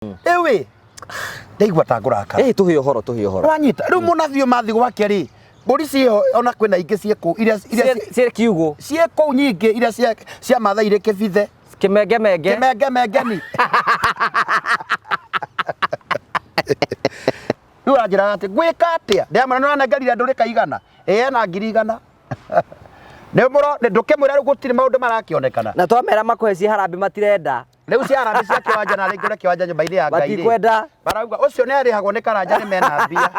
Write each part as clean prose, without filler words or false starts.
Rĩu ĩ ndaigua ta ngũrakara. Ĩ tũhe ũhoro, tũhe ũhoro. Wanyita rĩu mũnabii ũyũ mathiĩ gwake rĩ, mbũri ciĩho ona kwĩna ingĩ ciĩ kũu iria iria Ciĩ kiugũ. Ciĩ kũu nyingĩ iria cia Maathai irĩ kĩbithe. Kĩmengemenge. Kĩmengemengeni. Rĩu anjĩraga atĩ ngwĩka atĩa? Ndĩramwĩra nĩ ũranengerire ndũrĩka igana? Ĩ ena 100,000. Nĩ mũro ndũkĩmwĩra rĩu gũtirĩ maũndũ marakĩonekana. Na twamera makũhe ciĩ harambĩ matirenda. Rĩu cia harambĩ cia kĩwanja na rĩngĩ ũrĩa kĩwanja nyũmba-inĩ ya Ngai rĩ. Matikwenda. Marauga ũcio nĩ arĩhagwo nĩ Karanja nĩ mena mbia.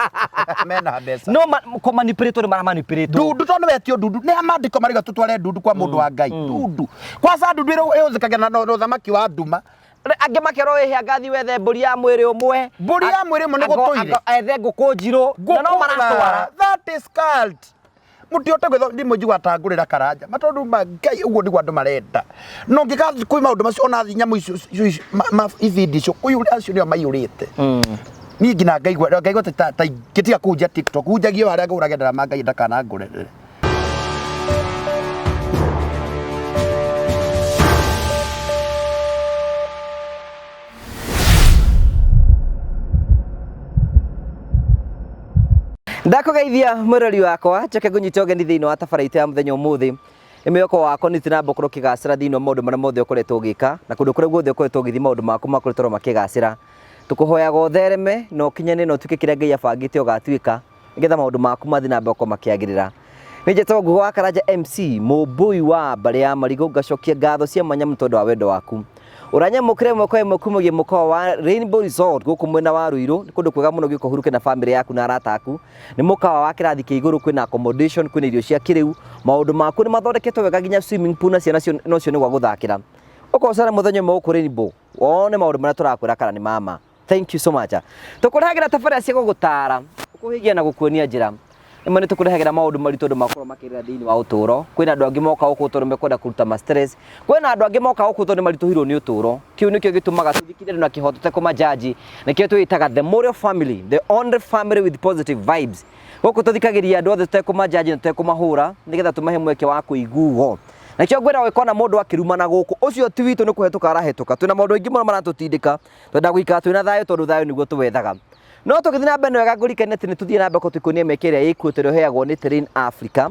Mena mbeca. No kũmanipulate nĩ maramanipulate. Ndundu tondũ wetio ndundu nĩ mandĩko marauga tũtware ndundu kwa mũndũ wa Ngai. Ndundu. Kwanza ndundu ĩhũthĩkaga na ũthamaki wa nduma. Angĩ makerwo wĩhe angathi wethe mbũri ya mwĩrĩ ũmwe. Mbũri ya mwĩrĩ ũmwe nĩ gũtũire. Ethe ngũkũ njirũ. Na no maratwara. That is cult. Mũtihote gwĩtho ndimwe njigua ta ngũrĩra Karanja matondũ ma Ngai ũguo nĩguo andũ marenda no ngĩgathiĩ kwĩ maũndũ macio ona nyamũ icio ibindi icio kũiyũra acio nĩo maiyũrĩte. Niĩ nginya ngaigua ta ingĩtiga kũhunjia TikTok hunjagie o harĩa ngũrage ndarama Ngai ndakanangũrĩre. Ndakũgeithia mwĩrori wakwa njoke ngũnyite ũgeni thĩinĩ wa tabara itũ ya mũthenya ũmũthĩ. Nĩ mwĩhoko wakwa nĩ na mbere ũkĩgacĩra thĩinĩ wa maũndũ marĩa mothe ũkoretwo ũgĩka na kũndũ kũrĩa guothe ũkoretwo ũgĩthiĩ maũndũ maku makoretwo makĩgacĩra. Tũkũhoyaga ũthereme na ũkinyane na ũtuĩke kĩrĩa Ngai abangĩte ũgatuĩka nĩgetha maũndũ maku mathiĩ na mbere gũkorwo makĩagĩrĩra. Nĩ njĩtagwo Ngugi wa Karanja MC, mũmbũi wa mbarĩ ya Marigũ, ngacokia ngatho cia mwanya mũno tondũ wa wendo waku. Ũranyamũkĩra ĩmwe kwa ĩmwe kumagia mũkawa wa Rainbow Resort gũkũ mwena wa Ruiru. Nĩ kũndũ kwega mũno gĩũka ũhurũke na famĩlĩ yaku na arata aku. Nĩ mũkawa wa kĩrathi kĩa igũrũ, kwĩna accommodation, kwĩna irio cia kĩrĩu, maũndũ makuo nĩ mathondeketwo wega nginya swimming pool na ciana no cione gwa gũthakĩra. Ũka ũcere mũthenya ũmwe gũkũ Rainbow, wone maũndũ marĩa tũrakwĩra kana nĩ ma ma. Thank you so much. Tũkũrehagĩra tabarĩra cia gũgũtara, gũkũhĩgia na gũkuonia njĩra. Rĩmwe nĩ tũkũrehagĩra maũndũ maritũ andũ makorwo makĩgerera thĩinĩ wa ũtũũro. Kwĩna andũ angĩ moka gũkũ tondũ mekwenda kũruta ma stress. Kwĩna andũ angĩ moka gũkũ tondũ nĩ maritũhĩirwo nĩ ũtũũro. Kĩu nĩkĩo gĩtũmaga tũthikĩrĩrie andũ na kĩhoto tũtekũmanjanji. Nĩkĩo twĩtaga the Morio family, the only family with positive vibes. Gũkũ tũthikagĩrĩria andũ othe tũtekũmanjanji na tũtekũmahũra nĩgetha tũmahe mweke wa kũiguo. Nakĩo ngwĩra ũngĩkona mũndũ akĩrumana gũkũ, ũcio ti witũ nĩ kũhetũka arahĩtũka. Twĩna maũndũ maingĩ mũno maratũtindĩka. Twenda gũikara twĩna thayũ tondũ thayũ nĩguo tũwethaga. No tũgĩthiĩ na mbere nĩ wega ngũririkanie atĩ nĩ tũthiĩ na mbere tũkĩkuonia mĩeke ĩrĩa ĩkuo tũrĩa ũheagwo nĩ Terrain Africa.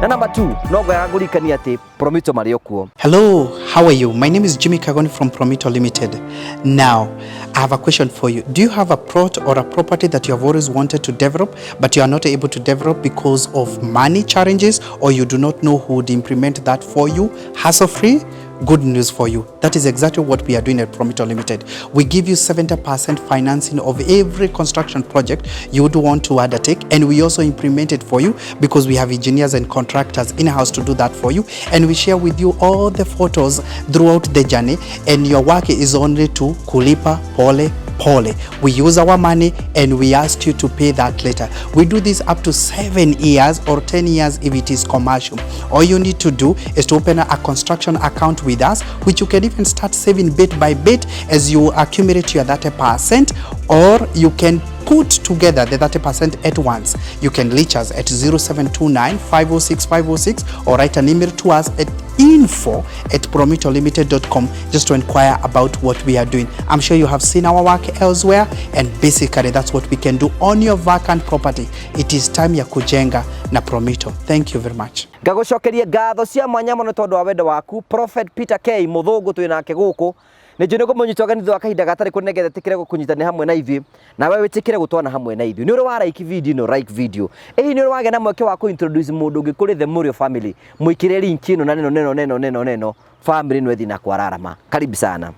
Na number 2 no ngwega ngũririkanie atĩ Promito marĩ o kuo. Hello, how are you? My name is Jimmy Kagoni from Promito Limited. Now, I have a question for you. Do you have a plot or a property that you have always wanted to develop, but you are not able to develop because of money challenges, or you do not know who would implement that for you hassle-free? Good news for you. That is exactly what we are doing at Promito Limited. We give you 70% financing of every construction project you would want to undertake, and we also implement it for you because we have engineers and contractors in-house to do that for you, and we share with you all the photos throughout the journey, and your work is only to kulipa pole pole. We use our money and we ask you to pay that later. We do this up to 7 years or 10 years if it is commercial. All you need to do is to open a construction account with us, which you can even start saving bit by bit as you accumulate your 30%, or you can put together the 30% at once. You can reach us at 0729 506 506 or write an email to us at info@promitolimited.com just to inquire about what we are doing. I'm sure you have seen our work elsewhere, and basically that's what we can do on your vacant property. It is time ya kujenga na Promito. Thank you very much. Ngagũcokeria ngatho cia mwanya mũno tondũ wa wendo waku Prophet Peter K mũthũngũ twĩ nake gũkũ. Nĩ njũĩ nĩ ngũmũnyita ũgeni thutha wa kahinda gatarĩ kũnene nĩgetha ĩtĩkĩre gũkũnyitanĩra hamwe na ithuĩ nawe wĩtĩkĩre gũtwana hamwe na ithuĩ. Nĩ ũrĩ wa like video ĩno, like video. Ĩ hihi nĩ ũrĩ wagĩa na mweke wa kũ introduce mũndũ ũngĩ kũrĩ The Mũrĩo family? Mũikĩre link ĩno na neno neno neno neno neno family ĩno ĩthiĩ na kwararama. Karibu sana.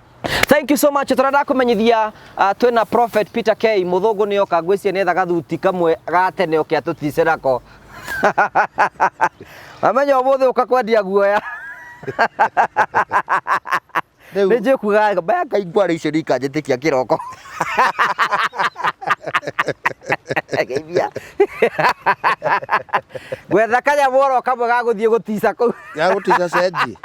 Thank you so much. Tũrenda kũmenyithia twĩna Prophet Peter K mũthũngũ nĩ oka, ngwĩciria nĩ etha gathuti kamwe ga tene oke atũtice nako. Mamenya ũmũthĩ ũka kwendia guoya. Rĩu Nĩ njũĩ kuga mbaya Ngai ngware icio nĩ ikanjĩtĩkia kĩroko. Geithia. Gwetha kanyamũ oro kamwe ga gũthiĩ gũtica kũu. Ya gũtica cenji.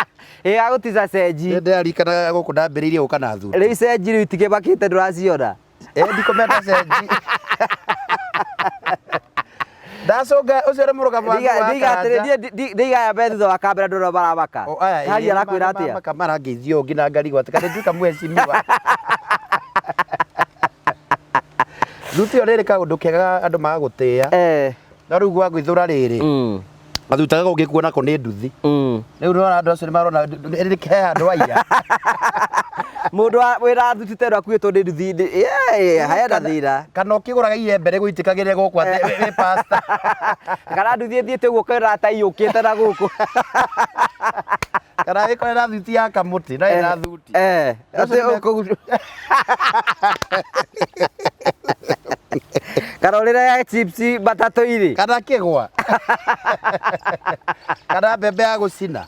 Ĩ ga gũtica cenji. Ndĩrarikana gũkũ ndambĩrĩirie gũka na thuti. Rĩu cenji rĩu itikĩmakĩte ndũraciona. Eh, ndikũmenda cenji. Ndacũnga ũcio nĩ mũrũgamo waku wa Karanja. Ndigaya mbe thutha wa kamera ndona maramaka. O, aya, Hari ĩĩ, arakwĩra atĩa? Maka marangeithia ũũ nginya ngarigwo atĩ kana nduĩka mheshimiwa. Thuti ĩyo rĩrĩ kaũndũ kega andũ magagũtĩĩa. Eh. No rĩu gwa gwĩthũra rĩrĩ, Gathuta gaka ũngĩkuona nako nĩ nduthi. Rĩu nĩwona andũ acio nĩmarona he handũ aiya. Mũndũ wĩna thuti ta ĩno akuĩtwo nĩ nduthi hena thĩna. Kana ũkĩgũraga iembe rĩgũitĩkagĩre gũkũ atĩ wĩ pastor. Kana nduthi ĩthiĩte ũguo ũkona ta iyũkĩte na gũkũ. Kana wĩkore na thuti ya kamũtĩ no ĩna thuti. Atĩ ũkũ- Kana ũrĩre chips matatũ-inĩ. Kana kĩgwa. Kana mbembe ya gũcina.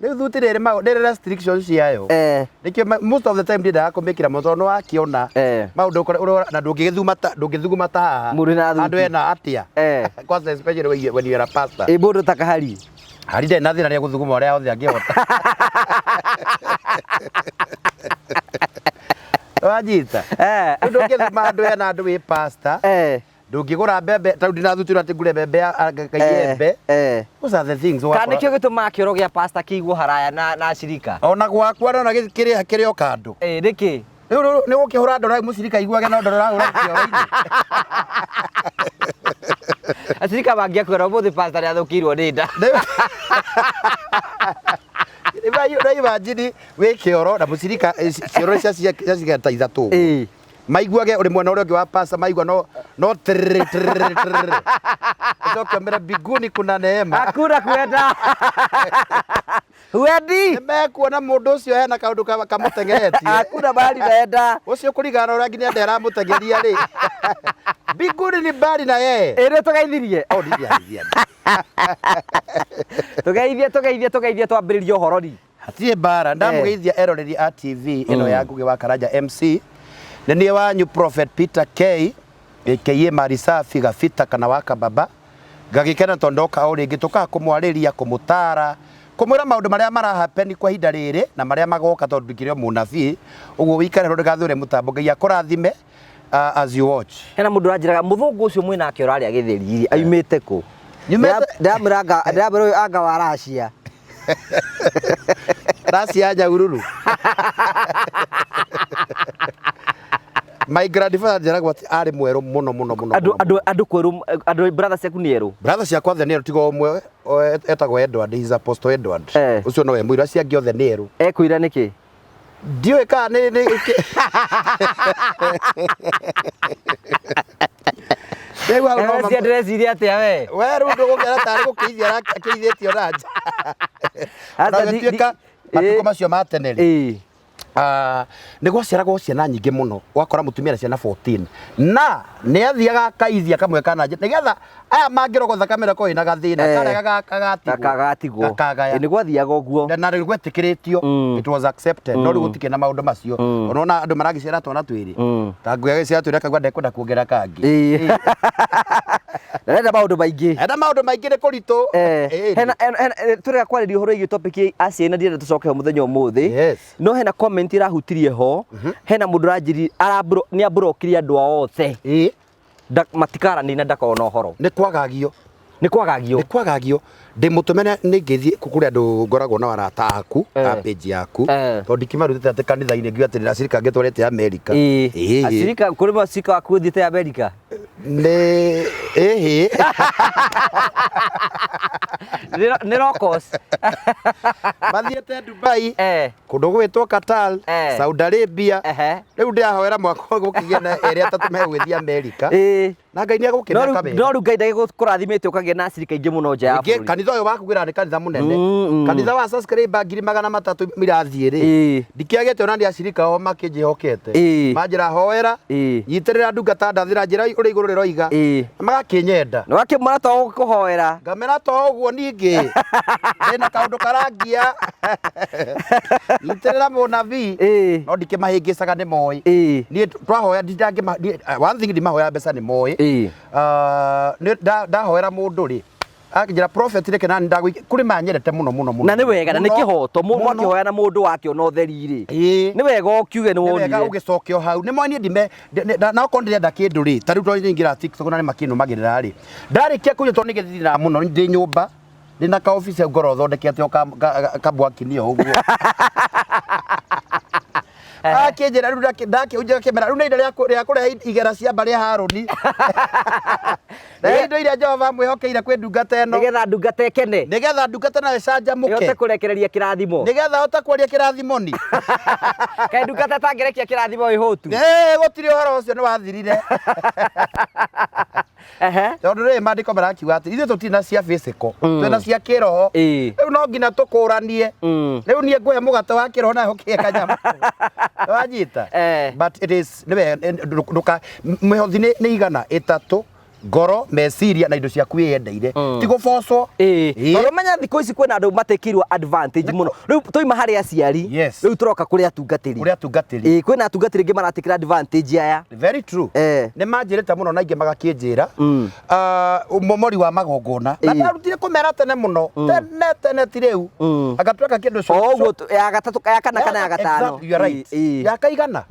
Rĩu thuti rĩrĩ rĩrĩ restrictions ciayo. Nĩkĩo most of the time ndiendaga kũmĩkĩra mũno tondũ nĩwakĩona maũndũ na ndũngĩgĩthuma ta ndũngĩthuguma ta haha. Mũndũ na thuti. Handũ hena atĩa. Kwanza especially when you are a pastor. Ĩ mũndũ ta kahari. Hari ndarĩ na thĩna nĩ egũthuguma ũrĩa othe angĩhota. Wanyita? Rĩu ndũngĩthuma handũ hena andũ wĩ pastor. Ndũngĩgũra mbembe ta rĩu ndinathutirwo atĩ ngũre mbembe ya iembe. Those are the things Kana nĩkĩo gĩtũmaga kĩoro gĩa pastor kĩigwo haraya na acirika? Ona gwakwa ndona kĩrĩa kĩrĩ o kando. Ĩ nĩkĩ? Rĩu nĩ gũkĩhũra ndora mũcirika aiguage no ndora ũrahũra kĩoro-inĩ. Acirika mangĩakwĩra ũmũthĩ pastor nĩathũkĩirwo nĩ nda. Rĩu imagine wĩ kĩoro na mũcirika cioro cia cia ta ithatũ ũguo. Maiguage ũrĩ mwena ũrĩa ũngĩ wa pastor maigua no no tĩrĩrĩ tĩrĩrĩ tĩrĩrĩ. Ũcoke ũmere mbinguni kuna neema. Hakuna kwenda. Huendi. Nĩmekuona mũndũ ũcio hena kaũndũ kamũteng'eretie. Hakuna mahali naenda. Ũcio kũringana na ũrĩa nginya ndĩramũteng'eria rĩ. Mbinguni ni mbali na yeye. Ĩ nĩ tũgeithirie. Oh, ndingĩarithia. Tũgeithie tũgeithie tũgeithie twambĩrĩrie ũhoro ri. Hatirĩ mbara ndamũgeithia eroreri a TV ĩno ya Ngugi wa Karanja MC. Nĩ niĩ wanyu Prophet Peter K aka Marisafi Gabita kana wa Kababa. Ngagĩkena tondũ ndoka o rĩngĩ tũkaga kũmwarĩria kũmũtara kũmwĩra maũndũ marĩa marahappen kwa ihinda rĩrĩ na marĩa magoka tondũ ndikĩrĩ o mũnabii ũguo wĩikare ho ndũgathũre mũtambo. Ngai akũrathime as you watch. Hena mũndũ ũranjĩraga mũthũngũ ũcio mwĩnake ũrarĩa gĩtheri aumĩte kũ? Ndĩramwĩra ndĩramwĩra ũyũ anga wa Russia. Russia ya Nyahururu. My grandfather njĩragwo atĩ arĩ mwerũ mũno mũno mũno. Andũ andũ andũ kwerũ andũ brother ciaku nĩ erũ. Brother ciakwa othe nĩ erũ tiga ũmwe etagwo Edward, he is Apostle Edward. Ũcio nowe mũirũ, acio angĩ othe nĩ erũ. Ekũira nĩkĩ? Ndiũĩ kana nĩ Rĩu hau no Cia ndĩreciria atĩa we? We rĩu ndũgũkĩona tarĩ gũkĩithia akĩithĩtio na nja. Ona gũtuĩka matukũ macio ma tene rĩ, nĩ gwaciaragwo ciana nyingĩ mũno, ũgakora mũtumia na ciana 14 na nĩ athiaga akaithia kamwe kana nĩgetha aya mangĩrogotha kamera ko ĩna gathĩna karĩa gagatigwo gakagaya. Nĩ gwathiaga ũguo na rĩu gwetĩkĩrĩtio, it was accepted, no rĩu gũtikĩrĩ na maũndũ macio. Ũrona andũ maragĩciara twana twĩrĩ, ta ngui agĩciara twĩrĩ akauga ndekwenda kuongerera kangĩ. Enda maũndũ maingĩ. Enda maũndũ maingĩ nĩ kũritũ. Hena tũrega kwarĩria ũhoro wĩgiĩ topic aciari na ndirenda tũcoke ho mũthenya ũmũthĩ. Yes. No hena comment ĩrahutirie ho, hena mũndũ ũranjĩrire nĩ amburokire andũ ao othe. Matikaranĩria na ndakona ũhoro. Nĩ kwagagio. Nĩ kwagagio. Nĩ kwagagio. Ndĩ mũtũmene nĩ ngĩthiĩ kũrĩ andũ ngoragwo na arata aku a page yaku tondũ ndikĩmarutĩte atĩ kanitha-inĩ ngiuga atĩ acirika ngĩtwarĩte America. Acirika kũrĩ macirika waku ũthiĩte America? Nĩ ĩhĩ. Nĩ locals. Mathiĩte Dubai, kũndũ gwĩtwo Qatar, Saudi Arabia. Rĩu ndĩrahoera mwaka ũyũ gũkĩgĩe na erĩ atatũ megũgĩthiĩ America. Na Ngai nĩ No egũkĩmeka rĩu wega. no rĩu Ngai ndagĩkũrathimĩte ũkagĩa na acirika aingĩ mũno nja ya Ningĩ, bũrũri. kanitha ũyũ waku ngwĩra nĩ kanitha mũnene. Mm. Kanitha wa subscriber 300,000 irathiĩ rĩ, ndikĩagĩte ona nĩ acirika o makĩnjĩhokete. Manjĩra hoera, nyitĩrĩra ndungata ndathĩra njĩra ũrĩa igũrũ rĩroiga. Na magakĩnyenda. Na wakĩmona to gũkũhoera. Ngamera to ũguo ningĩ ndĩna kaũndũ karangia, nyitĩrĩra mũnabii. No ndikĩmahĩngĩcaga, nĩ moĩ. Niĩ twahoya ndingĩma, one thing, ndimahoya mbeca, nĩ moĩ. Ah, nĩ ndahoera mũndũ rĩ, akĩnjĩra, "Prophet, reke nani ndagũikia kũrĩ." Manyendete mũno mũno mũno. Na nĩ wega na nĩ Mũno, kĩhoto mũno. mwakĩhoya na mũndũ wakĩona ũtheri rĩ. Nĩ wega ũkiuge nĩ Nĩ wega wonire. ũgĩcoke o hau nĩ mo niĩ ndime na okorwo ndĩrenda kĩndũ rĩ, ta rĩu tondũ nyingĩra TikTok na nĩ makĩnũmagĩrĩra rĩ, ndarĩkia kũnyua tondũ nĩ gĩthithinaga mũno ndĩ nyũmba, ndĩ na ka office hau ngorwo thondekete o kabwakini o ũguo. Akĩnjĩra rĩu ndakĩhunjia kĩmera rĩu nĩ ihinda rĩa kũrehe igera cia mbarĩ ya Harũni na indo iria Jehova amwĩhokeire kwĩ ndungata ĩno. Nĩgetha ndungata ĩkene. Nĩgetha ndungata nayo ĩhote ĩcanjamũke. Kũrekereria kĩrathimo. Nĩgetha ahote kwaria kĩrathimoni. Kaĩ ndungata ĩtangĩrekia kĩrathimo ĩhũtu? Ĩĩ, gũtirĩ ũhoro ũcio nĩ wathirire. Tondũ rĩ, maandĩko marakiuga atĩ ithuĩ tũtirĩ na cia physical, twĩna cia kĩroho. Rĩu no nginya tũkũranie. Rĩu niĩ ngũhe mũgate wa kĩroho nawe ũkĩhe kanyamũ wanyita. But it is nĩ wega ndũka mĩhothi nĩ 300, ngoro, meciria na indo ciaku wĩyendeire, ti gũbocwo. Tondũ menya thikũ ici kwĩna andũ matekirwo advantage mũno. Rĩu twaima harĩ aciari, rĩu tũroka kũrĩ atungatĩri. Kũrĩ atungatĩri. Ĩĩ, kwĩna atungatĩri angĩ maratikĩra advantage aya. Very true. Nĩ manjĩrĩte mũno na ingĩ magakĩnjĩra. Ah, ũmomori wa magongona na ndarutire kũmera tene mũno, tene tene, ti rĩu agatuĩka kĩndũ O ũguo ya gatatũ, ya kana kana ya gatano. Exactly, you are right. Ĩĩ. Ya kaigana.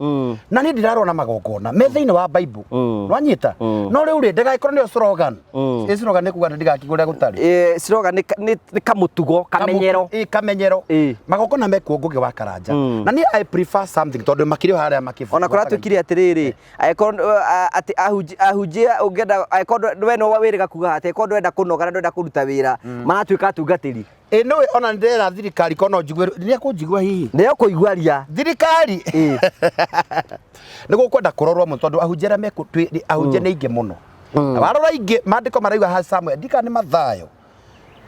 Na niĩ ndirarona magongona me thĩinĩ wa Bible. Nwanyita? No rĩu rĩ, ndĩgagĩkorwo nĩyo slogan. Ĩ slogan nĩ kuga ndigakigwo ũrĩa gũtarĩ. Ĩĩ, slogan nĩ kamũtugo, kamenyero. Ĩ, kamenyero. Magongona mekuo, Ngũgĩ wa Karanja, na niĩ I prefer something tondũ makĩrĩ o harĩa makĩbu. Ona kũratuĩkire atĩrĩrĩ, angĩkorwo atĩ ahunjia ũngĩenda, angĩkorwo we no wĩrĩga kuga atĩ angĩkorwo ndũrenda kũnoga na ndũrenda kũruta wĩra, maratuĩka atungatĩri. Ĩ nĩwe ona nĩndĩrera thirikari ko no njigue nĩ ekũnjigua hihi. Nĩyo kũigua ria. Thirikari nĩ gũkwenda kũrorwo mũno tondũ ahunjia arĩa mekũ ahunjia nĩ aingĩ mũno. Na warora aingĩ, maandĩko marauga ha Samuel ndika nĩ Mathayo,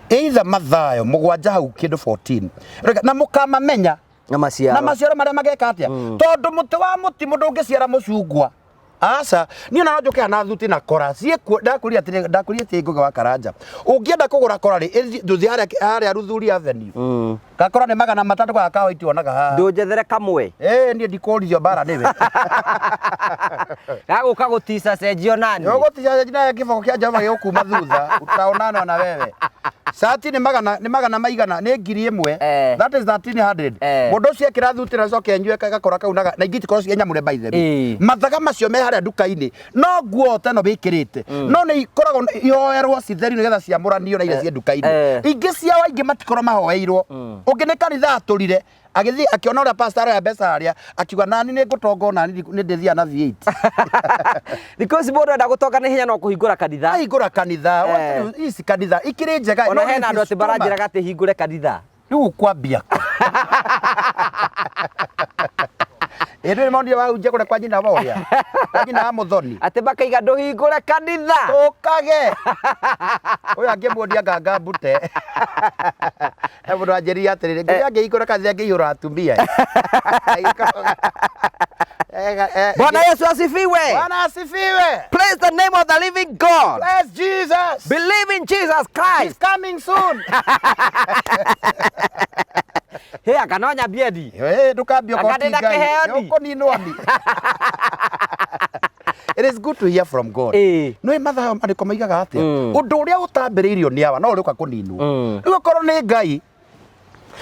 either Mathayo 7 hau kĩndũ 14. Rega, na mũkamamenya na maciaro. Na maciaro marĩa mageka atĩa, tondũ mũtĩ wa mũtimũ ndũngĩciara mũcungwa. Aca, niĩ ona no njũke na thuti na kora ciĩkuo. Ndakwĩrire atĩrĩ, ndakwĩrire atĩ Ngũgĩ wa Karanja, ũngĩenda kũgũra kora rĩ, ndũthiĩ harĩa Ruthuri Avenue. Gakora nĩ 300 gaka ka white wonaga haha. Ndũnjethere kamwe. Ĩĩ, niĩ ndikũrithio mbara nĩwe. Gagũka gũtica cenjio nani. Ũgũtica nawe kĩboko kĩa Jehova gĩgũkuma thutha, utaonana na wewe. Cati nĩ magana maigana, nĩ 1000. That is 1300. Mũndũ ũcio ekĩra thuti na coke enyue gakora kau na ingĩ itikorwo ciĩ nyamũre by the way. Mathaga macio me harĩa nduka-inĩ no nguo ta ĩno wĩkĩrĩte, no nĩ ikoragwo ihoerwo citheru nĩgetha ciamũranio na iria ciĩ nduka-inĩ. Ingĩ ciao aingĩ matikorwo mahoeirwo. Ũngĩ nĩ kanitha atũrire agĩthiĩ akĩona ũrĩa pastor aroya mbeca harĩa, akiuga, "Nani nĩ ngũtonga, nani nĩ ndĩthiaga na V8." Thikũ ici mũndũ enda gũtonga nĩ hinya no kũhingũra kanitha. Ahingũra kanitha. Ici kanitha ikĩrĩ njega. Ona no hena it andũ is atĩ too much. maranjĩraga atĩ hingũre kanitha. Rĩu ũkwambia kũ? Ĩ ndũrĩ monire wahunjia kũrĩa kwa nyina wa ũrĩa kwa nyina wa Mũthoni? Atĩ makaiga ndũhingũre kanitha. Tũkage ũyũ angĩmuonia nganga mbute. He mũndũ anjĩrire atĩrĩrĩ, ngũrĩ angĩhingũra kanitha angĩihũra atumia. Bwana Yesu asifiwe. Bwana asifiwe. Praise the name of the living God. Bless Jesus. Believe in Jesus Christ. He's coming soon. Hĩ, anga no nyambie ndi. Eh, ndũkambie Anga ũkorwo ti ndĩna Ngai. kĩheo ndi. Nĩũkũninwo ni. It is good to hear from God. Nĩ Mathayo maandĩko maigaga atĩa? Ũndũ ũrĩa ũtambĩrĩirio nĩ awa no ũrĩũka kũninwo. Rĩu okorwo nĩ Ngai.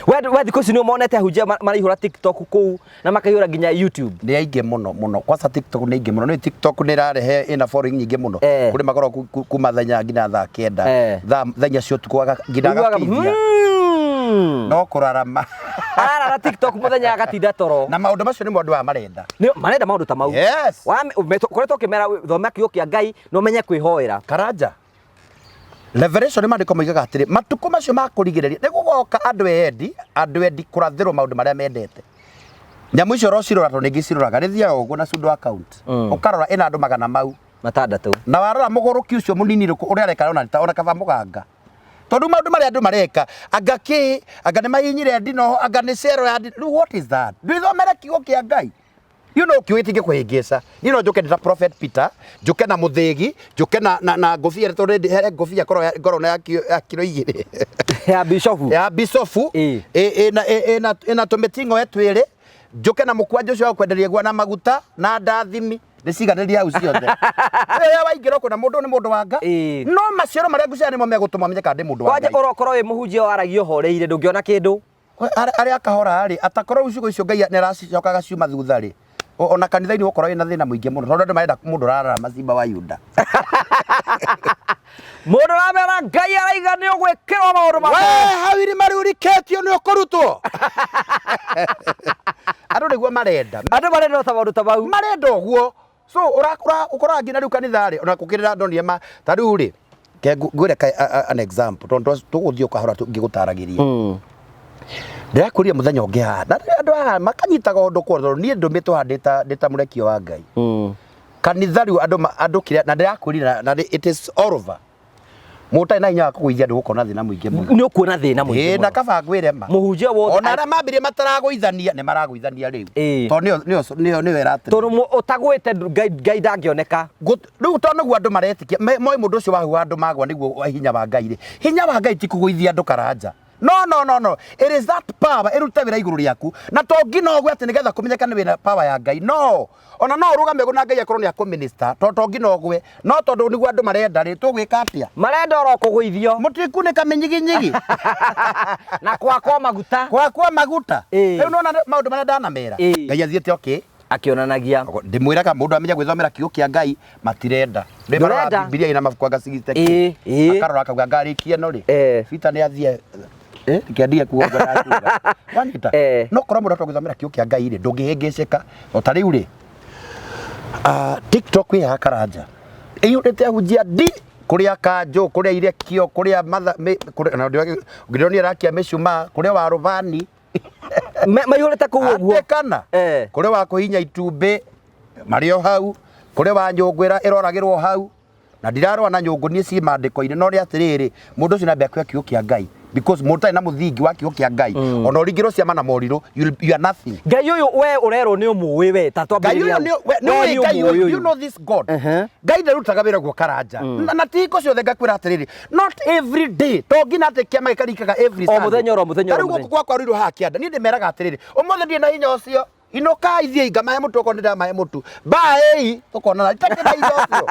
We thikũ ici nĩ ũmonete ahunjia maraihũra TikTok kũu na makaihũra nginya YouTube? Nĩ aingĩ mũno mũno, kwanza TikTok nĩ aingĩ mũno. Nĩ TikTok nĩ ĩrarehe ĩna following nyingĩ mũno. Kũrĩ makoragwo kuma thaa 8 nginya thaa 9, thaa 4 cia ũtukũ nginya Ũiguaga, agakĩithia. No kũrarama. Arara TikTok mũthenya agatinda toro. Na maũndũ macio nĩmo andũ aya marenda. Nĩ marenda maũndũ ta mau. Yes. Ũkoretwo ũkĩmera thoma kiugo kĩa Ngai na ũmenye kwĩhoera. Karanja, Revelation, maandĩko moigaga atĩrĩ, matukũ macio ma kũrigĩrĩria nĩ gũgoka andũ endi, andũ endi kũrathĩrwo maũndũ marĩa mendete. Nyamũ icio ũrocirora, tondũ ningĩ ciroraga rĩthiaga ũguo na pseudo account, ũkarora ĩna andũ magana mau. Matandatũ. Na warora mũgũrũki ũcio mũnini rĩ, ũrĩa areka ona ona kaba mũganga. Tondũ maũndũ marĩa andũ mareka, anga kĩ, anga nĩ mahihinyire ndinoho, anga nĩ cero ya ndinoho. Rĩu what is that? Ndwĩthomere kiugo kĩa Ngai. You know kiugo gĩtingĩkũhĩngĩca. Niĩ no njũke ndĩ ta Prophet Peter, njũke na mũthĩgi, njũke na, na, na ngũbia tondũ ndĩ- he ngũbia ngorwo ya- ngorwo na ya kiro, ya kiro igĩrĩ. Ya bishofu. Ya bicobu Ĩ. ĩna ĩna ĩna tũmĩting'oe twĩrĩ, njũke na mũkwanjũ ũcio wa kwenderia gua na maguta na ndathimi ndĩciganĩrie hau ciothe. Rĩrĩa waingĩra ũkona mũndũ ũyũ nĩ mũndũ wa Ngai. Ĩ. No maciaro marĩa nguciara nĩmo megũtũma menye kana ndĩ mũndũ wa Kwanja Ngai. ũrokorwo wĩ mũhunjia waragia ũhoreire ndũngĩona kĩndũ. Arĩa kahora rĩ, atakorwo rĩu ciugo icio Ngai nĩ aracicoka agaciuma thutha rĩ, ona kanitha-inĩ ũgũkorwo wĩna thĩna mũingĩ mũno tondũ andũ marenda mũndũ ũrararama simba wa Yuda. Mũndũ ũramera Ngai araiga nĩ ũgwĩkĩrwo maũndũ We hau irima rĩu rikĩtio nĩ ũkũrutwo. Andũ nĩguo marenda. Andũ marenda ta maũndũ ta mau. Marenda ũguo. So ũrakora ũkoraga nginya rĩu kanitha rĩ, ona gũkĩrĩra ndonire ma ta rĩu rĩ, ke ngwĩre an example tondũ tũgũthiĩ o kahora ngĩgũtaragĩria. Ndĩrakũria mũthenya ũngĩ haha, na andũ haha makanyitaga ũndũ kwa tondũ niĩ ndũmĩtwo haha ndĩ ta mũrekio wa Ngai. Kanitha rĩu andũ andũ kĩrĩa na ndĩrakwĩrire na it is all over. Mũndũ ũtarĩ na hinya wa kũgũithia ndũgũkorwo na thĩna mũingĩ mũno. Nĩ ũkuona thĩna mũingĩ Ĩĩ na mũno. kaba ngwĩre ma. Mũhunjia wothe Ona arĩa mambirie mataragũithania nĩ maragũithania rĩu. Ĩĩ. Tondũ nĩyo nĩyo nĩyo nĩyo ĩratĩ. Tondũ ũtagwĩte Ngai Ngai ndangĩoneka. Rĩu tondũ nĩguo andũ maretĩkia moĩ mũndũ ũcio wahuha andũ magwa nĩguo hinya wa Ngai rĩ. Hinya wa Ngai ti kũgũithia andũ karanja. No no no no. It is that power ĩrute wĩra igũrũ rĩaku. Na to nginya ũgwe atĩ nĩgetha kũmenyeka nĩ wĩna power ya Ngai. No. Ona no ũrũgame ũguo na Ngai akorwo nĩ akũminister. To to nginya ũgwe. No tondũ nĩguo andũ marenda rĩ, tũgwĩka atĩa? Marenda oro kũgũithio. Mũtikunĩka mĩnyiginyigi. Na kwakwo maguta. Kwakwo maguta. Ĩĩ. Rĩu nĩwona maũndũ marĩa ndanamera. Ĩĩ. Ngai athiĩte okay. Akĩonanagia. Ndĩmwĩraga mũndũ amenya gwĩthomera kiugo kĩa Ngai matirenda. Rĩu marora Ndũrenda. Bibilia ĩna mabuku anga cigite Ĩĩ, ĩĩ. Akarora akauga ngarĩkia ĩno rĩ. Eh. Peter nĩ athiĩ eh kĩandige kuo ũguo ndakiuga. Wanyita? Eh. No korwo mũndũ atagwĩthomera kiugo kĩa Ngai rĩ ndũngĩhĩngĩcĩka. O ta rĩu rĩ ah, TikTok ĩ haha Karanja ĩiyũrĩte ahunjia ndi kũrĩa kanjũ kũrĩa irekio kũrĩa matha kũrĩa na ndĩronire arakia mĩcumaa kũrĩa warũbani Maihũrĩte kũu ũguo. Atĩkana Eh. kũrĩ wa kũhinya itumbĩ marĩ o hau kũrĩ wa nyũngũ ĩra ĩroragĩrwo hau na ndirarũa na nyũngũ niĩ ciĩ maandĩko-inĩ no nĩ atĩrĩrĩ mũndũ ũcio nĩambe akue kiugo kĩa Ngai because mũndũ ũtarĩ na mũthingi wa kiugo kĩa Ngai ona ũringĩrwo ciama na morirũ you are nothing. Ngai ũyũ we ũrerwo nĩ ũmũĩ we ta Ngai twambĩrĩria ũyũ hau. nĩ we- nĩ We ũĩ Ngai ũmũĩ ũyũ ũyũ. you know this God Ngai ndarutaga wĩra guo Karanja na ti hingo ciothe ngakwĩra atĩrĩrĩ not every day to nginya atĩ kĩama gĩkarikaga every O Sunday. mũthenya oro mũthenya Ta oro rĩu gũkũ mũthenya. gwakwa rũirũ haha kĩanda niĩ ndĩmeraga atĩrĩrĩ ũmũthĩ ndirĩ na hinya ũcio inũkai thiĩi ngamahe mũtu okorwo nĩndamahe mũtu mbaĩi tũkonana itakĩrĩ na hinya ũcio.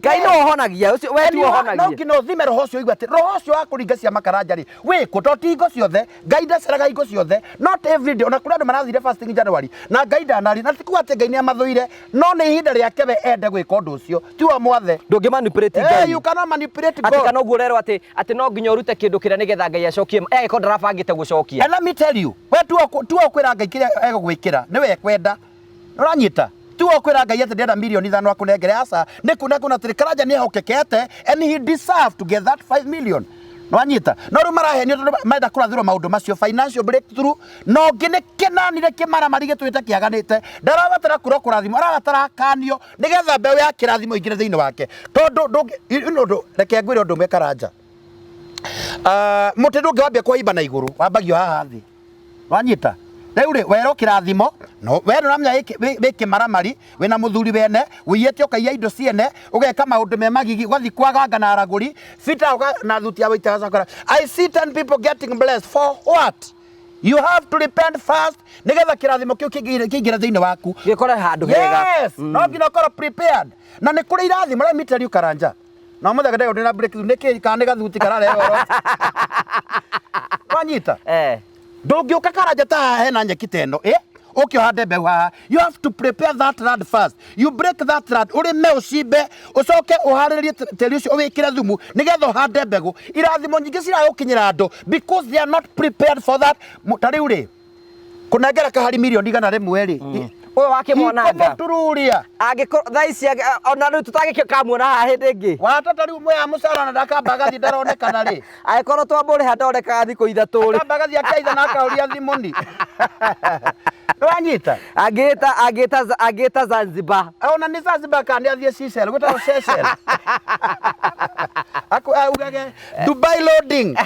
Ngai no ũhonagia ũcio we And ti you are- no ũhonagia. nginya ũthime roho ũcio ũigue atĩ roho ũcio wa kũringa ciama Karanja rĩ wĩkũ to ti hingo ciothe Ngai ndaceraga hingo ciothe not every day ona kũrĩ andũ marathire fasting January na Ngai ndanaria na ti kuga atĩ Ngai nĩ amathũire no nĩ ihinda rĩake we ende gwĩka ũndũ ũcio ti we mwathe. Ndũngĩ manipulate Hey, Ngai. you cannot manipulate Atĩ God. kana ũguo ũrerwo atĩ atĩ no nginya ũrute kĩndũ kĩrĩa nĩgetha Ngai acokie angĩkorwo ndarabangĩte gũcokia. And let me tell you, we tiwe ũkwĩra Ngai kĩrĩa egũgwĩkĩra nĩwe ekwenda. Ũranyita? Tiwe ũkwĩra Ngai atĩ ndĩrenda mirioni ithano akũnengere aca nĩ kuona kuona atĩrĩ Karanja nĩ ehokekete and he deserve to get that 5 million. Nĩwanyita? No rĩu marahenio tondũ marenda kũrathĩrwo maũndũ macio financial breakthrough no ũngĩ nĩ kĩnanire kĩmaramari gĩtũĩte kĩaganĩte ndarabatara kũrwo kũrathimwo arabatara akanio nĩgetha mbeũ ya kĩrathimo ĩingĩre thĩinĩ wake tondũ ndũngĩ reke ngwĩre ũndũ ũmwe Karanja. Ah, mũtĩ ndũngĩwambia kũhaimba na igũrũ wambagio haha thĩ wanyita rĩu rĩ werwo kĩrathimo no we nĩũramenya wĩ kĩmaramari wĩna mũthuri wene wĩiyĩte ũkaiya indo ciene ũgeka maũndũ me magigi ũgathiĩ kwaganga na aragũri Peter na thuti ya waita gacakora I see 10 people getting blessed for what you have to repent first nĩgetha kĩrathimo kĩu kĩingĩre thĩinĩ waku Gĩkore handũ hega. Yes, no nginya ũkorwo prepared na nĩ kũrĩ irathimo let me tell you Karanja no mũthenya ndagwo ndĩna breakthrough nĩkĩ kana nĩ gathuti kararehe ũhoro wanyita Eh. ndũngĩũka Karanja ta haha hena nyeki ta ĩno ĩ ũke ũhande mbeũ haha you have to prepare that land first you break that land ũrĩme ũcimbe ũcoke ũharĩrĩrie tĩri ũcio ũwĩkĩre thumu nĩgetha ũhande mbegũ irathimo nyingĩ ciragũkinyĩra andũ because they are not prepared for that ta rĩu rĩ kũnengera kahari mirioni 100 rĩ Ũyũ wakĩmwonanga. Mũtururia Angĩkorwo thaa ici ona rĩu tũtangĩkamuona haha hĩndĩ ĩngĩ. Watata rĩu mwea mũcara na ndakamba agathiĩ ndaronekana rĩ. Angĩkorwo twamũrĩha ndonekaga thikũ ithatũ rĩ. Akamba agathiĩ akaitha na akaũria thimũ ni. Nĩwanyita? Angĩta angĩta angĩta Zanzibar. Ona nĩ Zanzibar kana nĩ athiĩ Seychelles, gwĩtagwo Seychelles. Aku augage Dubai loading.